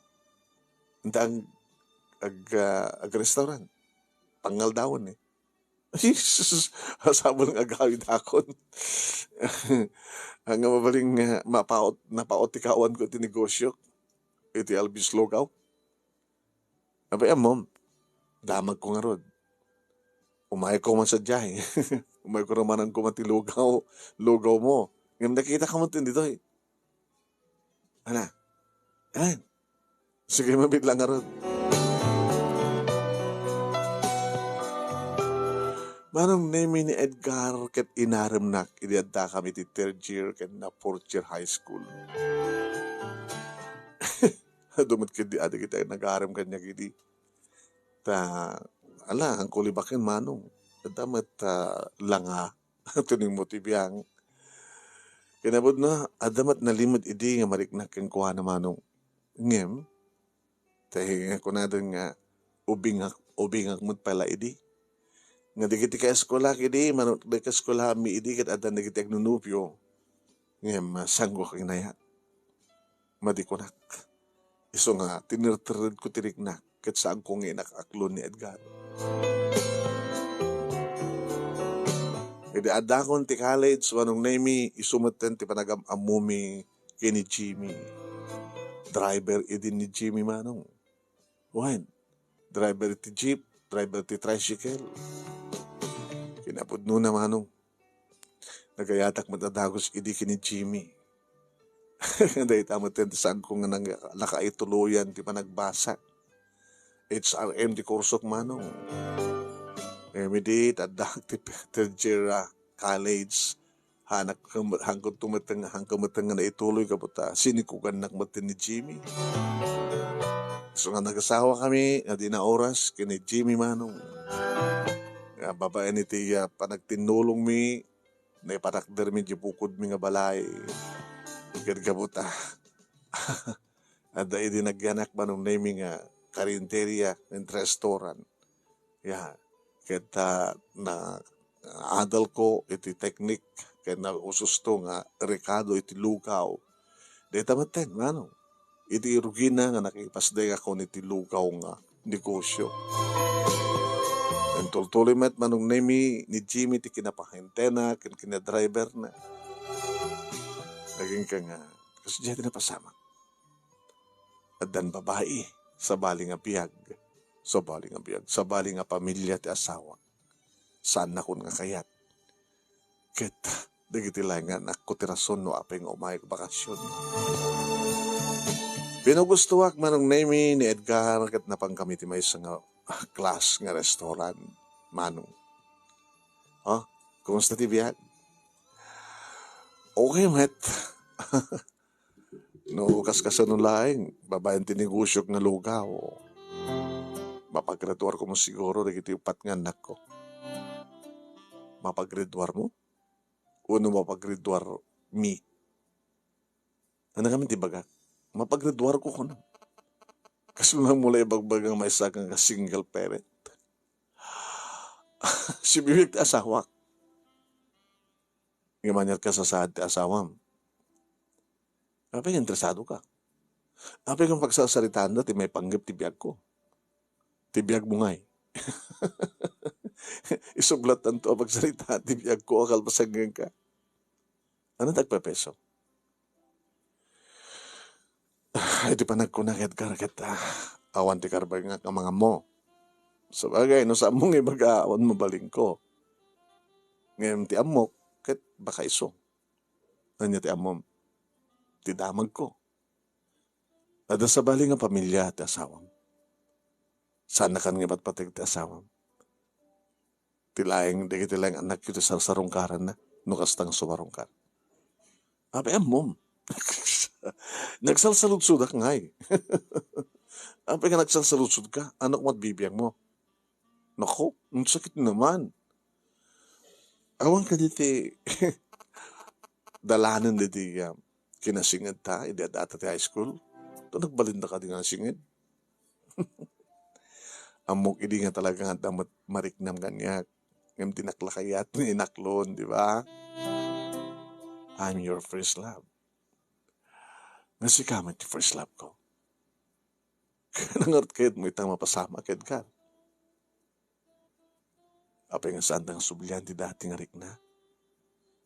Inta ag-, ag-, ah, ag-restaurant. Pangaldawen, eh. Jesus, sabol nga agawidakon. Nga mabalin nga mapaot, napaot ti kawanko iti negosyo. Iti Alvis Lugaw. Apay ammom, damagko ngarud. Umayko man sadiay. Umayko ra manen koma ti lugaw, lugawmo. Ngem nakitaka met ditoy. Ana? Ayan. Sige, mabit lang ngarud. Manong Nemi ni Edgar ket inaremnak idi addakami ti third year ken na fourth year high school. Adu met ketdi a dagiti nagarem kaniak idi. Ta, ala, angko libaken, manong. Adda met, ah, langa. Tuningmo ti biang. Kinapudno, adda met nalimed idi nga mariknak kenkuana, manong. Ngem, ta, eh, kunaden nga, ubingak, ubingak met pay la idi. Nga dagiti kaeskuelak idi, manong, dagiti kaeskuelaanmi idi, ket adda dagiti agnonobio. Ngem, ah, saanko kinayat. Madi kunak. Isu nga, tinerteredko ti riknak, ket saanko nga inakaklo ni Edgar. Idi addakon ti college, manong Nemi, isu metten ti panagam-ammomi ken ni Jimmy. Driver idi ni Jimmy, manong. Wen, driver ti jeep, driver ti tricycle. Kinapudnona, manong. Nagayatak met a dagus idi ken ni Jimmy. Dayta met ti saanko nga nang-, nakaituloyan ti panagbasa. H R M ti kursok, manong. Ngem idi, adda ti third year, ah, college. Hanak-, haanko met, haanko met nga naituloy gapu ta sinikugannak met ni Jimmy. So nga nagasawakami, nga di na oras, ken ni Jimmy, manong. Nga babaen iti, ah, panagtinnulongmi, naipatakdermi di bukodmi nga balay. Ket gapu ta, adda idi nagyanak, manong Nemi, nga karinderya ken restaurant. Ya, ket, ah, na-, adalko iti teknik, ket naususto nga rekado iti lugaw. Dayta metten, manong. Iti rugina nga nakipasdengakon iti lugaw nga negosyo. Intultuloy met, manong Nemi, ni Jimmy ti kinapahintena ken kinadriverna. Nagingka nga, kasdiay ti napasamak. Addan babai, sabali nga biag, sabali nga biag, sabali nga pamilia ti asawa. Saannakon nga kayat. Ket dagiti laeng nga annakko ti rason no apay nga umayek bakasyon. Pinugustoak, manong Nemi, ni Edgar ket napankami ti maysa nga class nga restaurant. Manong. Oh, kumusta ti biag? Okay met. No, kaskasano laeng, babaen ti negosiok nga lugaw. Mapaggraduarko met siguro dagiti uppat nga annakko. Mapaggraduarmo? Wenno mapaggraduarmi? Ania ngamin ti ibagak? Mapaggraduarko, kunam. Kasla mo la ibagbaga nga maysa ka nga single parent. Sibibiag ti asawak. Ngem aniat ka sasaad ti asawam? Apay nga interesado ka? Apay nga pagsarsaritaanda ti maipanggep ti biagko? Ti biagmo ngay? Isublattanto a pagsaritaan ti biagko a kalpasan kenka. Ania ti agpepeso? Ay, ti panagkuna ket, Edgar, ket, ah, awan ti karbengak a mangammo. Sabagay, no saanmo nga ibaga, awan mabalinko. Ngem ti ammok, ket baka isu. Ania ti ammom? Ti damagko. Adda sabali nga pamilia ti asawam. Saannakan nga ipatpateg ti asawam. Ti laeng, dagiti laeng annakyo ti sarsarungkaranna, no kasta nga sumarungkar. Apay ammom? Nagsalsaludsodak ngay. Apay nga nagsalsaludsodka? Anok met bibiangmo? Naku, ang sakit naman. Awan kadi ti dalanen daydi, ah, kinasingedta, idi addata ti high school. Ta nagbalinda kadi nga singed. Ammok idi nga talaga nga adda met mariknam kaniak. Ngem dinak la kayat nga inaklon, di ba? I'm your first love. Nga sika met ti first love ko. Nangarud kayat mo ita mapasamak, Edgar? Apay nga saanda nga sublian ti dati nga rikna?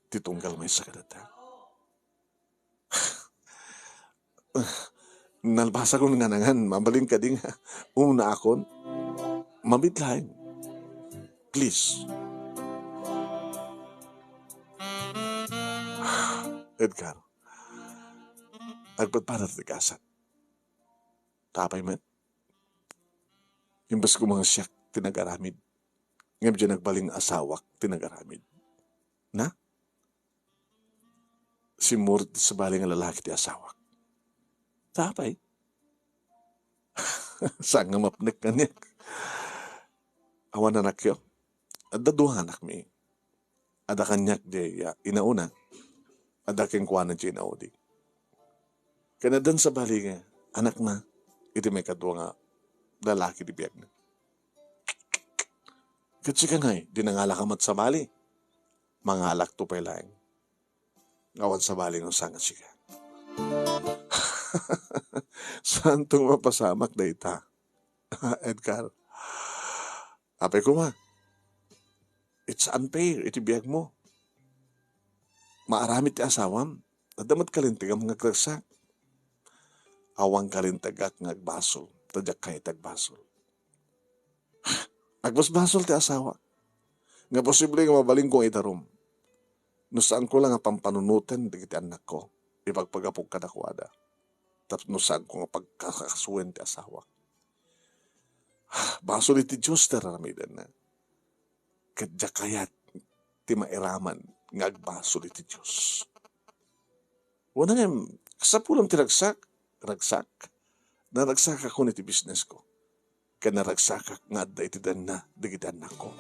Ti tunggal maysa kadata. Nalbasakon nga nangan, mabalin kadi nga unaakon? Mabit laeng. Please. Edgar, agpadpada ti gasat. Tapay met. Imbes ko nga siak ti nagaramid. Ngem diay nagbalin nga asawak ti nagaramid. Na? Simmurit ti sabali nga lalaki ti asawak. Tapay. Saan nga mapnek kaniak? Awan anakyo? Adda dua nga anakmi. Adda kaniak diay, ah, inauna. Adda kenkuana diay inaudi. Ken addan sabali nga anakna iti maikadua nga lalaki ti biagna. Ket sika ngay, di nangalaka met sabali. Mangalakto pay laeng. Awan sabali no saan nga sika. Saanto nga mapasamak dayta, Edgar? Apay koma, it's unfair iti biagmo. Maaramid ti asawam. Adda met kalintegam nga agragsak. Awan kalintegak nga agbasol, ta diak kayat ti agbasol. Agbasbasol ti asawak. Nga posible nga mabalinko nga idarum. No saanko la nga pampanunoten dagiti annakko, ipagpagapok kadakuada. Tapno saanko nga pagkakasuen ti asawak. Basol iti Dios ti ar-aramidenna. Ket diak kayat ti mairaman nga agbasol iti Dios. Wen, ngem, kasapulam ti ragsak, ragsak. Naragsakakon iti businessko. Ken naragsakak nga adda iti denna dagiti annakko.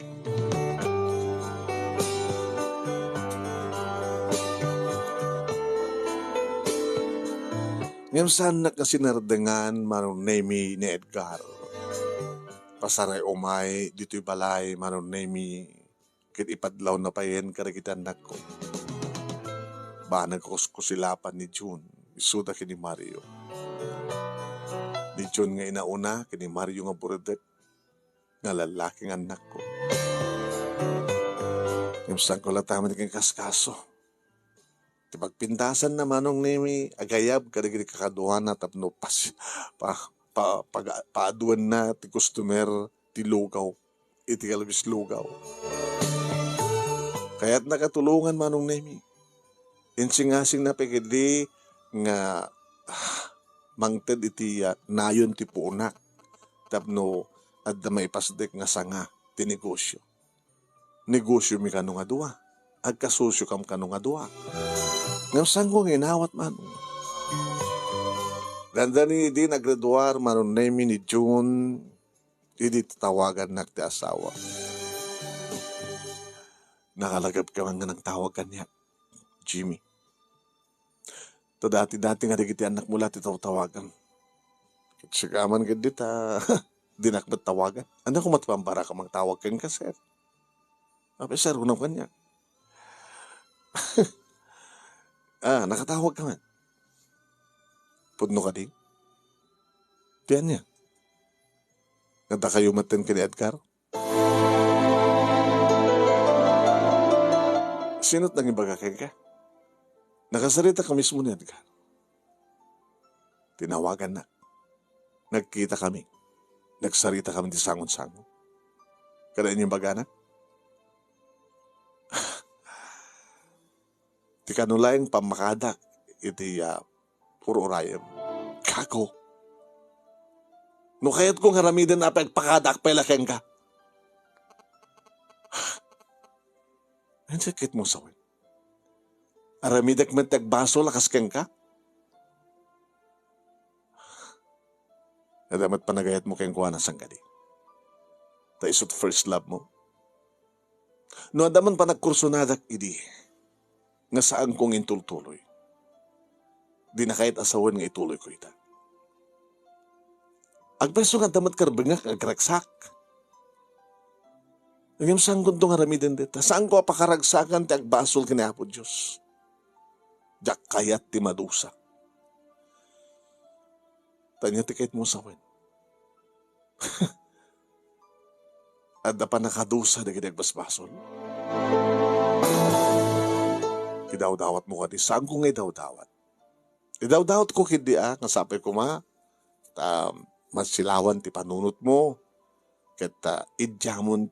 Ngem saannak nga sinardengan, Manong Nemi, ni Edgar. Pasaray umay ditoy balay, Manong Nemi, ket ipadlawna payen kadagiti annakko. Banag kuskusilapan ni June, isuda ken ni Mario. Ni June nga inauna ken ni Mario nga buredek, nga lallaki nga annakko. Ngem saanko latta met nga ikaskaso. Ti pagpintasanna, Manong Nemi, agayab kadagiti kakaduana tapno pas-, pa-, pa-, paga-, paaduenna ti customer ti lugaw iti kalabis lugaw. Kayatnak a tulongan, Manong Nemi. Insingasingna pay ketdi nga, ah, mangted iti, ah, nayon ti puonak tapno adda maipasdek nga sanga ti negosyo. Negosyomi kano nga dua, agkasosyokam kano nga dua. Ngem saanko nga inawat, Manong. Dandani idi nagreduar, Manong Nemi, ni June, idi tatawagannak ti asawa. Nakalagipka man nga nagtawag kaniak, Jimmy. Ta dati-dati nga dagiti annakmo la ti tawtawagan. Ket sika man ketdi ta dinak met tawagan. Ania koma ti pambarak a mangtawag kenka, sir? Apay, sir, kunam kaniak. Ah, nakatawag ka man. Pudno kadi? Ti ania? Nga dakayo metten ken ni Edgar? Sino't nangibaga kenka? Nakasarita ka mismo ni Edgar. Tinawagannak. Nagkitakami. Nagsaritakami ti sangon-sango. Kada imbagana, ti kano laeng pammakadak iti, ah, ur-urayem. Kako. No kayatko nga aramiden, apay agpakadaak pay la kenka. Ania ti kayatmo sawen? Aramidek met ti agbasol a kas kenka? Adda met panagayatmo kenkuana, saan kadi? Ta isu ti first love mo. No adda man panagkursonadak idi, nga saanko nga intultuloy, dina kayat a sawen nga ituloyko ita. Agpayso nga adda met karbengak nga agragsak. Ngem saankonto nga aramiden dayta. Saanko a pakaragsakan ti agbasol ken ni Apo Dios. Diak kayat ti madusa. Ta ania ti kayatmo sawen? Adda pannakadusa dagiti agbasbasol. Idawdawatmo kadi? Saanko nga idawdawat. Idawdawatko ketdi a, nga sapay koma ta masilawan ti panunotmo ket, ah, idiamon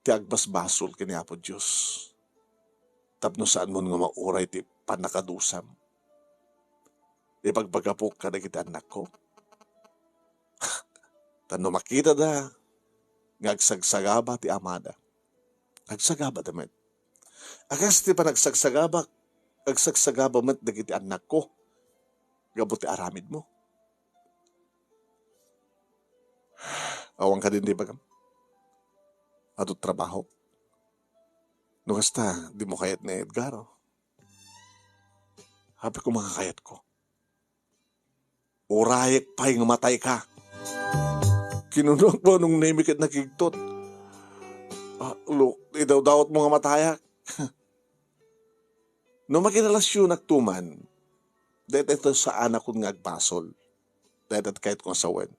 ti agbasbasol ken ni Apo Dios tapno saanmon nga mauray ti pannakadusam. Ipagbagapok kadagiti annakko. Ta no makitada nga agsagsagaba ti amada, agsagabada met. A kas ti panagsagsagabak, agsagsagaba met dagiti annakko gapu ti aramidmo. Awan kadin ti ibagam? Adu ti trabahok. No kasta, dimo kayat ni Edgar, oh. Apay koma nga kayatko. Urayek pay nga matayka. Kinunak Manong Nemi ket nakigtot. Ah, lo, idawdawatmo nga matayak. No makirelasionakto man, dayta ti saanakon nga agbasol. Dayta ti kayatko nga sawen.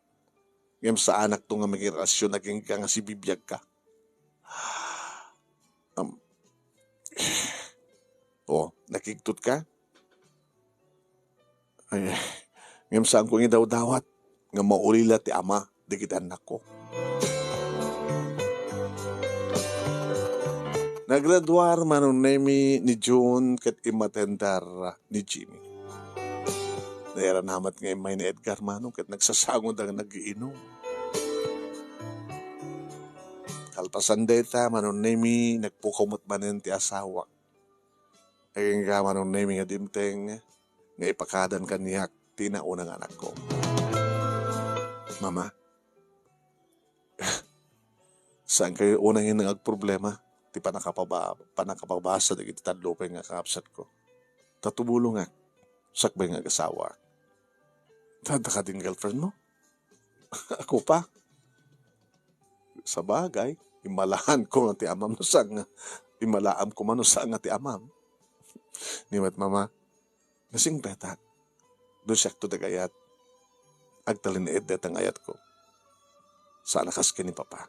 Ngem saanakto nga makirelasyon kenka nga sibibiagka. Am, oh, nakigtot ka? Ay, ngem saanko nga idawdawat nga maulila ti ama dagiti annakko. Naggraduar Manong Nemi ni June ket immatendar ni Jimmy. Nairanamat nga immay ni Edgar Manong ket nagsasangoda nga nagiinum. Kalpasan dayta, Manong Nemi, nagpukaw met manen ti asawak. Agingga Manong Nemi nga dimteng nga ipakadan kaniak ti nauna nga anakko. Mama, saankayo unay nga agproblema ti panakapaba-, panakapabasa dagiti tallo pay nga kakabsatko. Ta tumulongak, sakbay nga agasawaak. Ta adda kadin girlfriend mo? Ako pa? Sabagay, immalaanko nga ti amam no saan nga, immalaanko man no saan nga ti amam. Ni met, Mama, nasingpetak. No siakto ti agayat, agtalinaed dayta nga ayatko. Saan a kas ken ni Papa.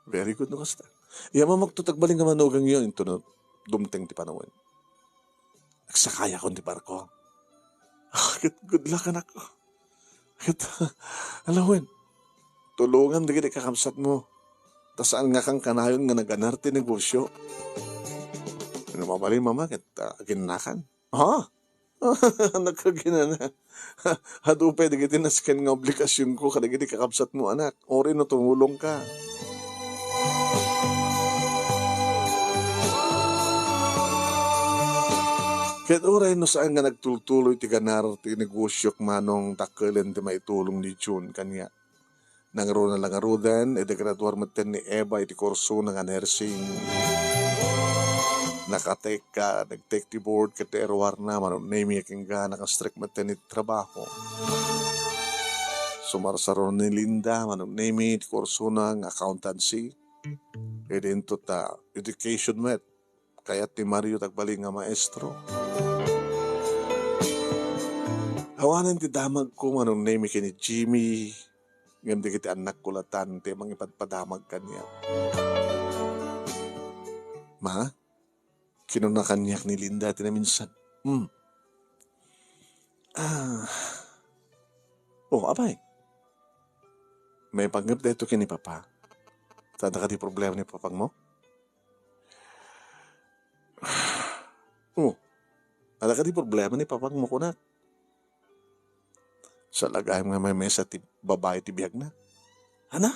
Very good no kasta. Iyamanakto ti agbalin nga manugangyo intono dumteng ti panawen. Agsakayakon ti barko. Ah, ket good luck, anakko. Ket, alawen, tulongam dagiti kakabsatmo. Ta saan nga kankanayon nga naganar ti negosyo. No mabalin, Mama, ket, ah, aginnakan. Ha? Nakaginana. Adu pay dagiti nasken nga obligasionko kadagiti kakabsatmo, anak. Uray no tumulongka. Ket uray no saan nga nagtultuloy ti ganar ti negosiok, Manong, dakkelen ti maitulong ni June kaniak. Nangruna la ngaruden, idi graduar metten ni Eva iti kursona nga nursing. Nakatekka, nagtek ti board ket ti eruarna, Manong Nemi, agingga, nakastrek metten iti trabaho. Sumarsaro ni Linda, Manong Nemi, iti kursona nga accountancy. Idinto ta education met. Kayat ni Mario ti agbalin nga maestro. Awanen ti damagko, Manong Nemi, ken ni Jimmy, ngem dagiti annakko latan ti mangipadpadamag kaniak. Ma, kinuna kaniak ni Linda ti naminsan. Hmm. Ah. Oh, apay. Maipanggep daytoy ken ni Papa. Ta adda kadi problema ni Papangmo? Oh, adda kadi problema ni Papangmo kunak? Salagayam nga maymaysa ti babai ti biagna. Ana?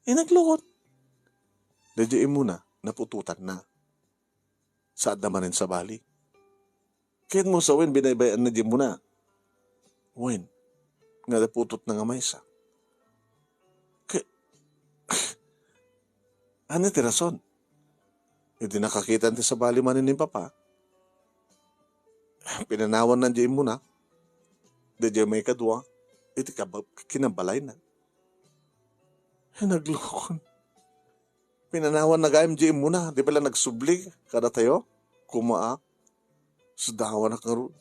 Inaglukot. Daydiay immuna, naputotanna. Saanna manen sabali. Ket mo sa wen, binaybay-anna diay immuna. Wen, nga naputotna nga maysa. Ke-, ania ti rason? Idi nakakita ti sabali manen ni Papa, pinanawanna diay immuna, daydiay maikadua, iti kab-, kinabalayna. Ay, naglukon. Pinanawanna gayam diay immuna, di pay la nagsubli kadatayo. Kumaak, sadawanak ngarud.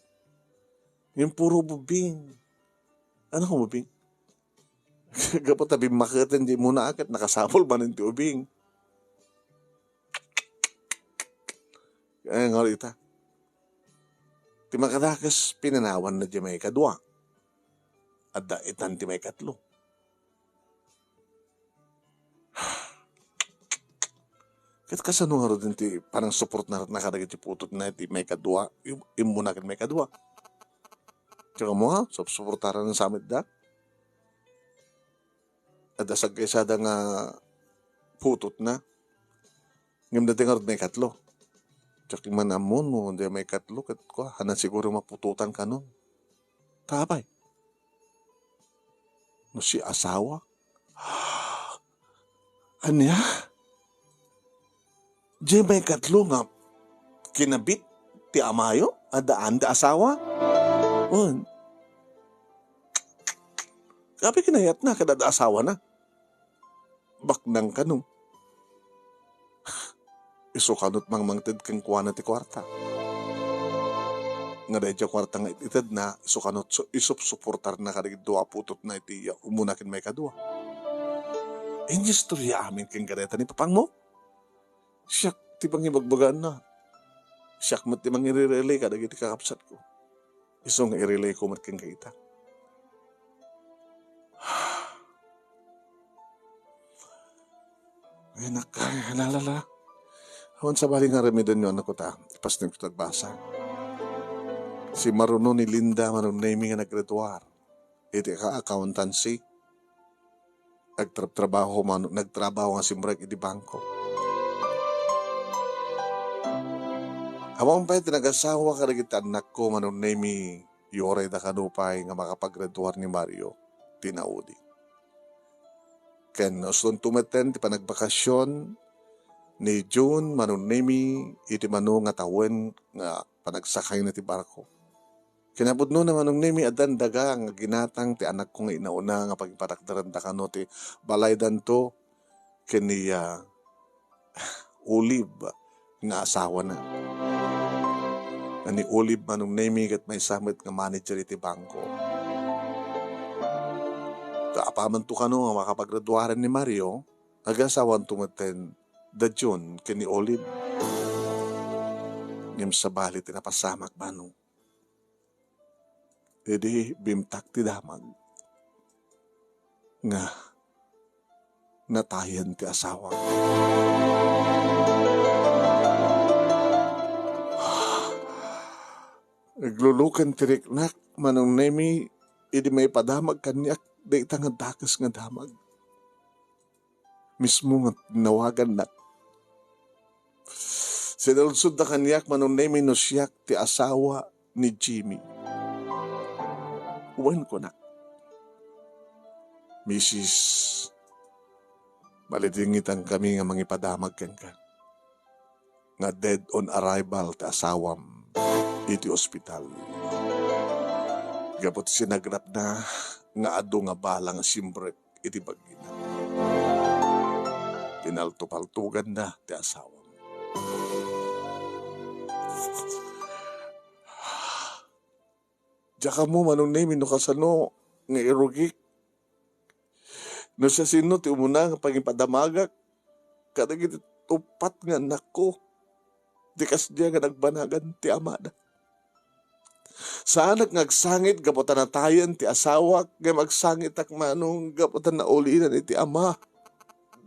Ngem puro ubing. Ania nga ubing? Gapu ta bimmaketen diay immuna, ket nakasapul manen ti ubing. Ay, ngarud ita. Ti makadakes, pinanawanna diay maikadua. Adda itan ti maikatlo. Ket kasano ngarud ti panangsuportana kadagiti putotna iti maikadua, im-, immuna ken maikadua? Diak ammo, ha? Sup-, suportaran sa met da? Adda saggaysada nga putotna. Ngem daytoy ngarud maikatlo. Diak man ammo no daytoy maikatlo, ket kua, haanna siguro maputotan kanon. Ta apay? No siak asawa? Ania? Diay maikatlo nga kinabit ti amayo? Adda, adda asawa? Wen. Apay kinayatna ket adda asawana? Baknang kano. Isu kano ti mangmangted kenkuana ti kuarta. Nga daydiay kuarta nga it-itedna, isu kano ti su-, isupsuportarna kadagiti dua a putotna iti immuna ken maikadua. Inistorya amin kenka dayta ni Papangmo. Siak ti pangibagbagaanna. Siak met ti mangirirelay kadagiti kakabsatko. Isu nga irelayko met kenka ita. Ay, nak-, ay, alala. Awan sabali nga aramidennyo, annakko ta. Ipasnekko ti agbasa. Simmaruno ni Linda Manong Nemy nga naggraduar iti ka-, accountancy. Agtrabtrabaho man, nagtrabaho nga simrek iti bangko. Awan pay ti nagasawa kadagiti annakko, Manong Nemy, uray da kano pay nga makapagraduar ni Mario ti naudi. Ken ustonto metten ti panagbakasyon ni June, Manong Nemy, iti mano nga tawen nga panagsakayna ti barko. Kinapudnona, Manong Nemy, addan daga nga ginatang ti anakko nga inauna nga pagipatakderanda kano ti balaydanto ken ni, ah, Olive nga asawana. Ni Olive, Manong Nemy, ket maysa met nga manager iti bangko. Ta apamanto kano nga makapagraduaren ni Mario, agasawanto metten da June ken ni Olive. Ngem sabali ti napasamak, Manong. Idi bimtak ti damag nga natayen ti asawa. Nagluluken ti riknak, Manong Nemy, idi maipadamag kaniak dayta nga dakes nga damag. Mismo nga tinawagannak. Sinaludsodda kaniak, Manong Nemy, no siak ti asawa ni Jimmy. Wen, kunak, Misis, malidingitankami nga mangipadamag kenka nga dead on arrival ti asawam iti ospital. Gapu ti sinagrapna nga adu nga bala nga simrek iti bagina. Pinaltopaltoganda ti asawam. Diak ammo, Manong Nemy, no kasano nga irugik. No siasino ti umuna nga pangipadamagak kadagiti uppat nga annakko, ti kasdiay nga nagbanagan ti amada. Saanak nga agsangit gapu ta natayen ti asawak, ngem agsangitak manong gapu ta naulinan iti ama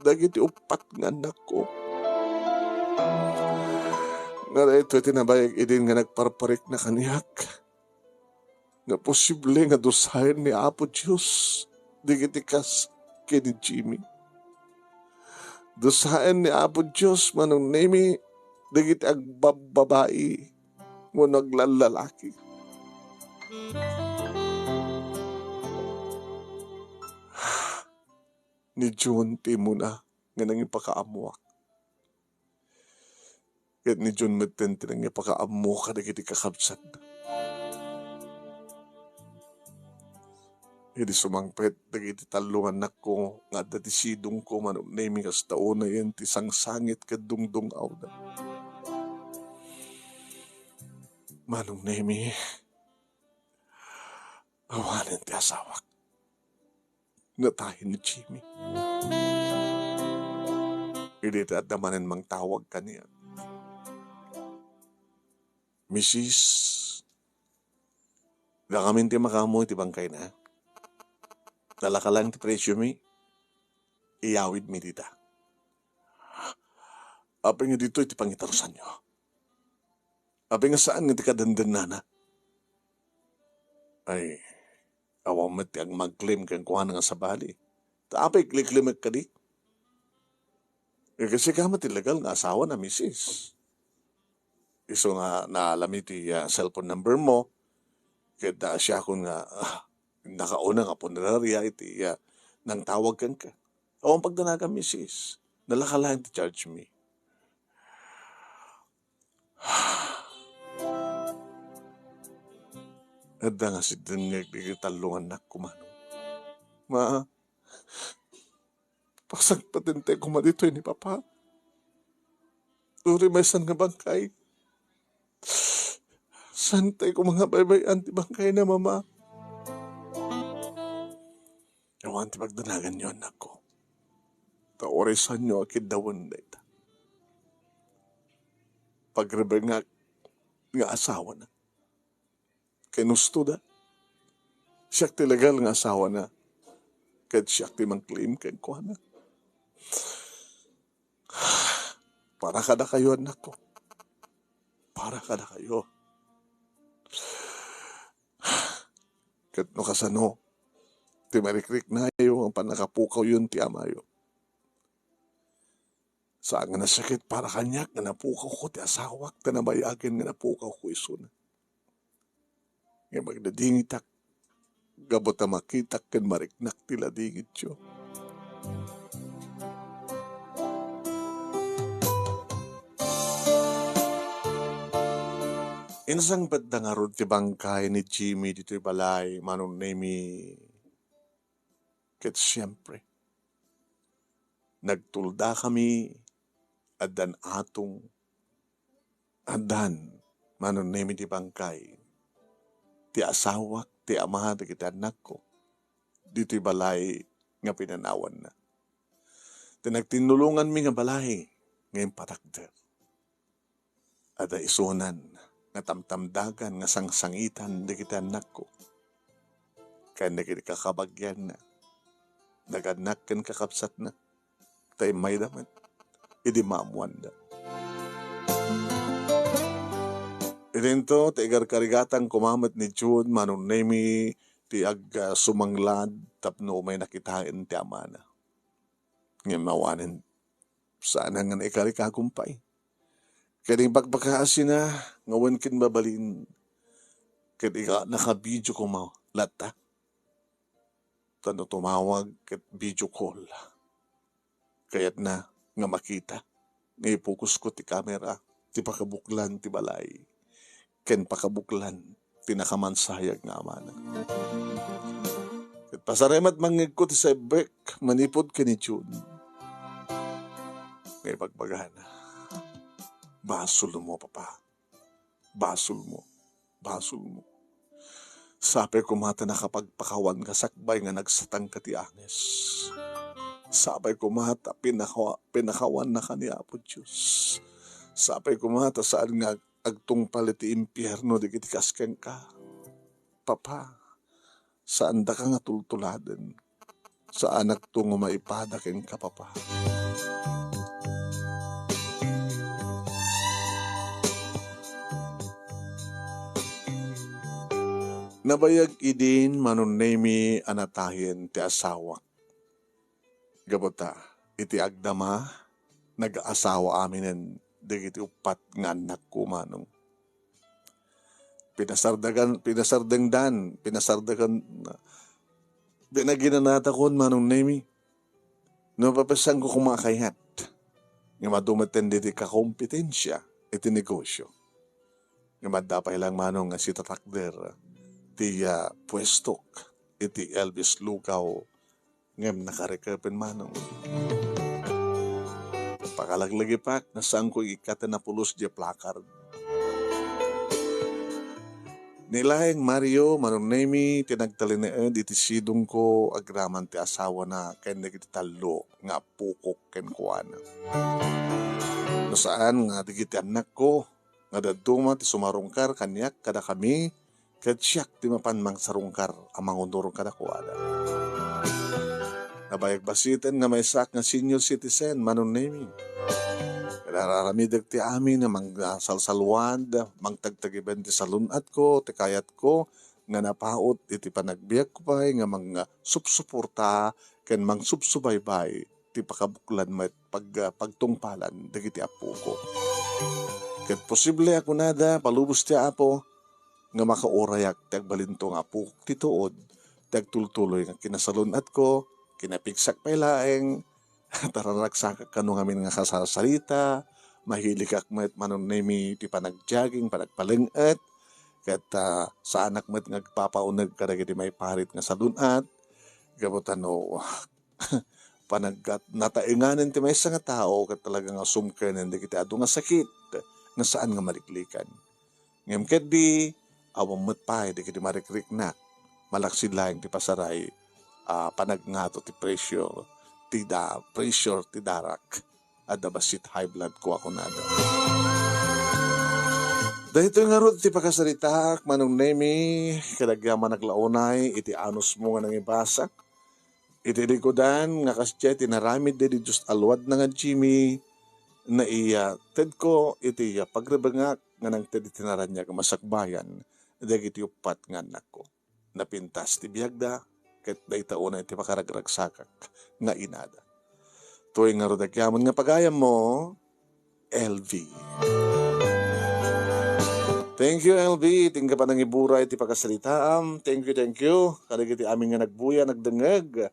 dagiti uppat nga annakko. Nga daytoy ti nabayag idin nga nagparparikna kaniak, nga posible nga dusaen ni Apo Dios dagiti kas ken ni Jimmy. Dusaen ni Apo Dios, Manong Nemi, dagiti agbabbabai wenno aglallalaki. Ni June ti immuna nga nangipakaammoak. Ket ni June metten ti nangipakaammo kadagiti kakabsatna. Idi sumangpet dagiti tallo nga annakko nga adda ti sidongko, Manong Nemi, kasta unayen ti sangsangit ket dungdung-awda. Manong Nemi, awanen ti asawak. Natayen ni Jimmy. Idi ti adda manen mangtawag kaniak, "Misis, dakamin ti makaammo iti bangkayna. Nalaka laeng ti presyo mi. Iyawidmi dita." Apay nga ditoy ti pangitarusanyo? Apay nga saan nga ti kadendennana? Ay, awan met ti agmag-claim kenkuana nga sabali. Ta apay kliklimek kadi? Eh, kasi ka met ti legal nga asawana, misis. Isu nga naalami ti, ah, cellphone number mo, ket, ah, siakon nga, ah, nakauna nga punerarya iti, ah, nangtawag kenka. Awan pagdanagan, misis. Nalaka laeng ti charge mi. Adda nga sidengngeg dagiti tallo nga annakko, Manong. Ma, pasagpatentayo koma ditoy ni Papa. Uray maysa nga bangkay. Saantayo koma nga baybay-an ti bangkayna, Mama. Awan ti pagdanaganyo, annakko. Ta uray saanyo a kiddawen dayta. Pagrebengak nga asawana. Ken husto da. Siak ti legal nga asawana. Ket siak ti mangclaim kenkuana. Para kadakayo, annakko. Para kadakayo. Ket no kasano ti marikriknayo nga pannakapukawyon ti amayo? Saan nga nasakit para kaniak nga napukawko ti asawak, ta nabayagen nga napukawko isuna. Ngem agdadingitak gapu ta makitak ken mariknak ti ladingityo. Insangpetda ngarud ti bangkay ni Jimmy ditoy balay, Manong Nemi. Ket siempre, nagtuldakami, addan atong, addan, Manong Nemi, ti bangkay ti asawak, ti ama dagiti annakko, ditoy balay nga pinanawanna. Ti nagtinnulonganmi nga balay nga impatakder. Adda isunan nga tamtamdagan nga sangsangitan dagiti annakko ken dagiti kakabagianna. Nagannak ken kakabsatna, ta immayda met idi maammoanda. Idinto ti igarkarigatan koma met ni June, Manong Nemi, ti ag-, ah, sumanglad tapno umayna kitaen ti amana. Ngem awanen, saan nga naikarikagum pay. Ket impakpakaasina nga wen ken mabalin, ket ika-, naka-video koma latta. Ta no tumawag ket video call, kayatna nga makita nga ipukosko ti kamera ti pakabuklan ti balay ken pakabuklan ti nakamansayag nga amana. Ket pasar met mangngegko ti sebbek manipud ken ni June nga ibagbagana, "Basolmo, Papa. Basolmo. Basolmo. Sapay koma ta nakapagpakawan nga sakbay nga nagsatangka ti angis. Sapay koma ta pinakawa-, pinakawannaka ni Apo Dios. Sapay koma ta saan nga agtungpal iti impierno dagiti kas kenka." Papa, saandaka nga tultuladen. Saanakto nga maipada kenka, Papa. Nabayag idin, Manong Nemy, a natayen ti asawak. Gapu ta, iti agdama, nag-asawa aminen dagiti uppat nga annakko, Manong. Pinasardagan, pinasardengdan, pinasardagan, pinaginanatakon, Manong Nemy. No, mapapsanko koma a kayat nga madu metten diti kakompetensia iti negosyo. Nga madda pay lang, Manong, nga sitatakder ti, ah, puestok iti Elvis Lugaw ngem nakarikepen, Manong. Pakalaglagipak nga saanko ikkat a napulos diay placard. Ni laeng Mario, Manong Nemy, ti nagtalinaed iti sidongko agraman ti asawana ken dagiti tallo nga appokok kenkuana. No saan nga dagiti annakko nga dadduma ti sumarungkar kaniak kadakami, ket siak ti mapan mangsarungkar a mangunor kadakuada. Nabayag basiten nga maysaak nga senior citizen, Manong Nemy. Ket ar-aramidek ti amin a mangsalsalwad, mangtagtagiben ti salun-atko, ti kayatko, nga napaut iti panagbiagko pay nga mangsupsuporta ken mangsubsubaybay ti pakabuklan met pag-, pagtungpalan dagiti appoko. Ket posible a kunada, palubos ti Apo, nga makaurayak ti agbalinto nga appok ti tuod, ti agtultuloy nga kinasalun-atko, kinapigsak pay laeng, tararagsakak kano ngamin nga kasarsalita, mahilikak met, Manong Nemy, ti panagjogging, panagpaleng-et, ket, ah, saanak met nga agpapauneg kadagiti maiparit nga salun-at, gapu ta no, panagkat-, nataenganen ti maysa nga tao ket talaga nga sumkenen dagiti adu nga sakit nga saan nga maliklikan. Ngem ketdi, awan met pay dagiti marikriknak, malaksid laeng ti pasaray a panagngato ti pressure, ti da-, pressure ti darak. Adda bassit high blood ko a kunada. Daytoy ngarud ti pakasaritaak, Manong Nemy, ket agyamanak la unay iti anusmo nga nangibasak. Iti likudan nga kasdiay ti naramid daydi Dios a luadna nga Jimmy, naiyatedko iti pagrebengak nga nangted iti naraniag a masakbayan dagiti uppat nga annakko. Napintas ti biagda, ket dayta unay ti pakaragragsakak nga inada. Toy ngarud agyamanak nga pagayammo, L V. Thank you, L V. Ti panangiburay ti pakasaritaam. Thank you, thank you. Kadagiti amin nga nagbuya, nagdengngeg.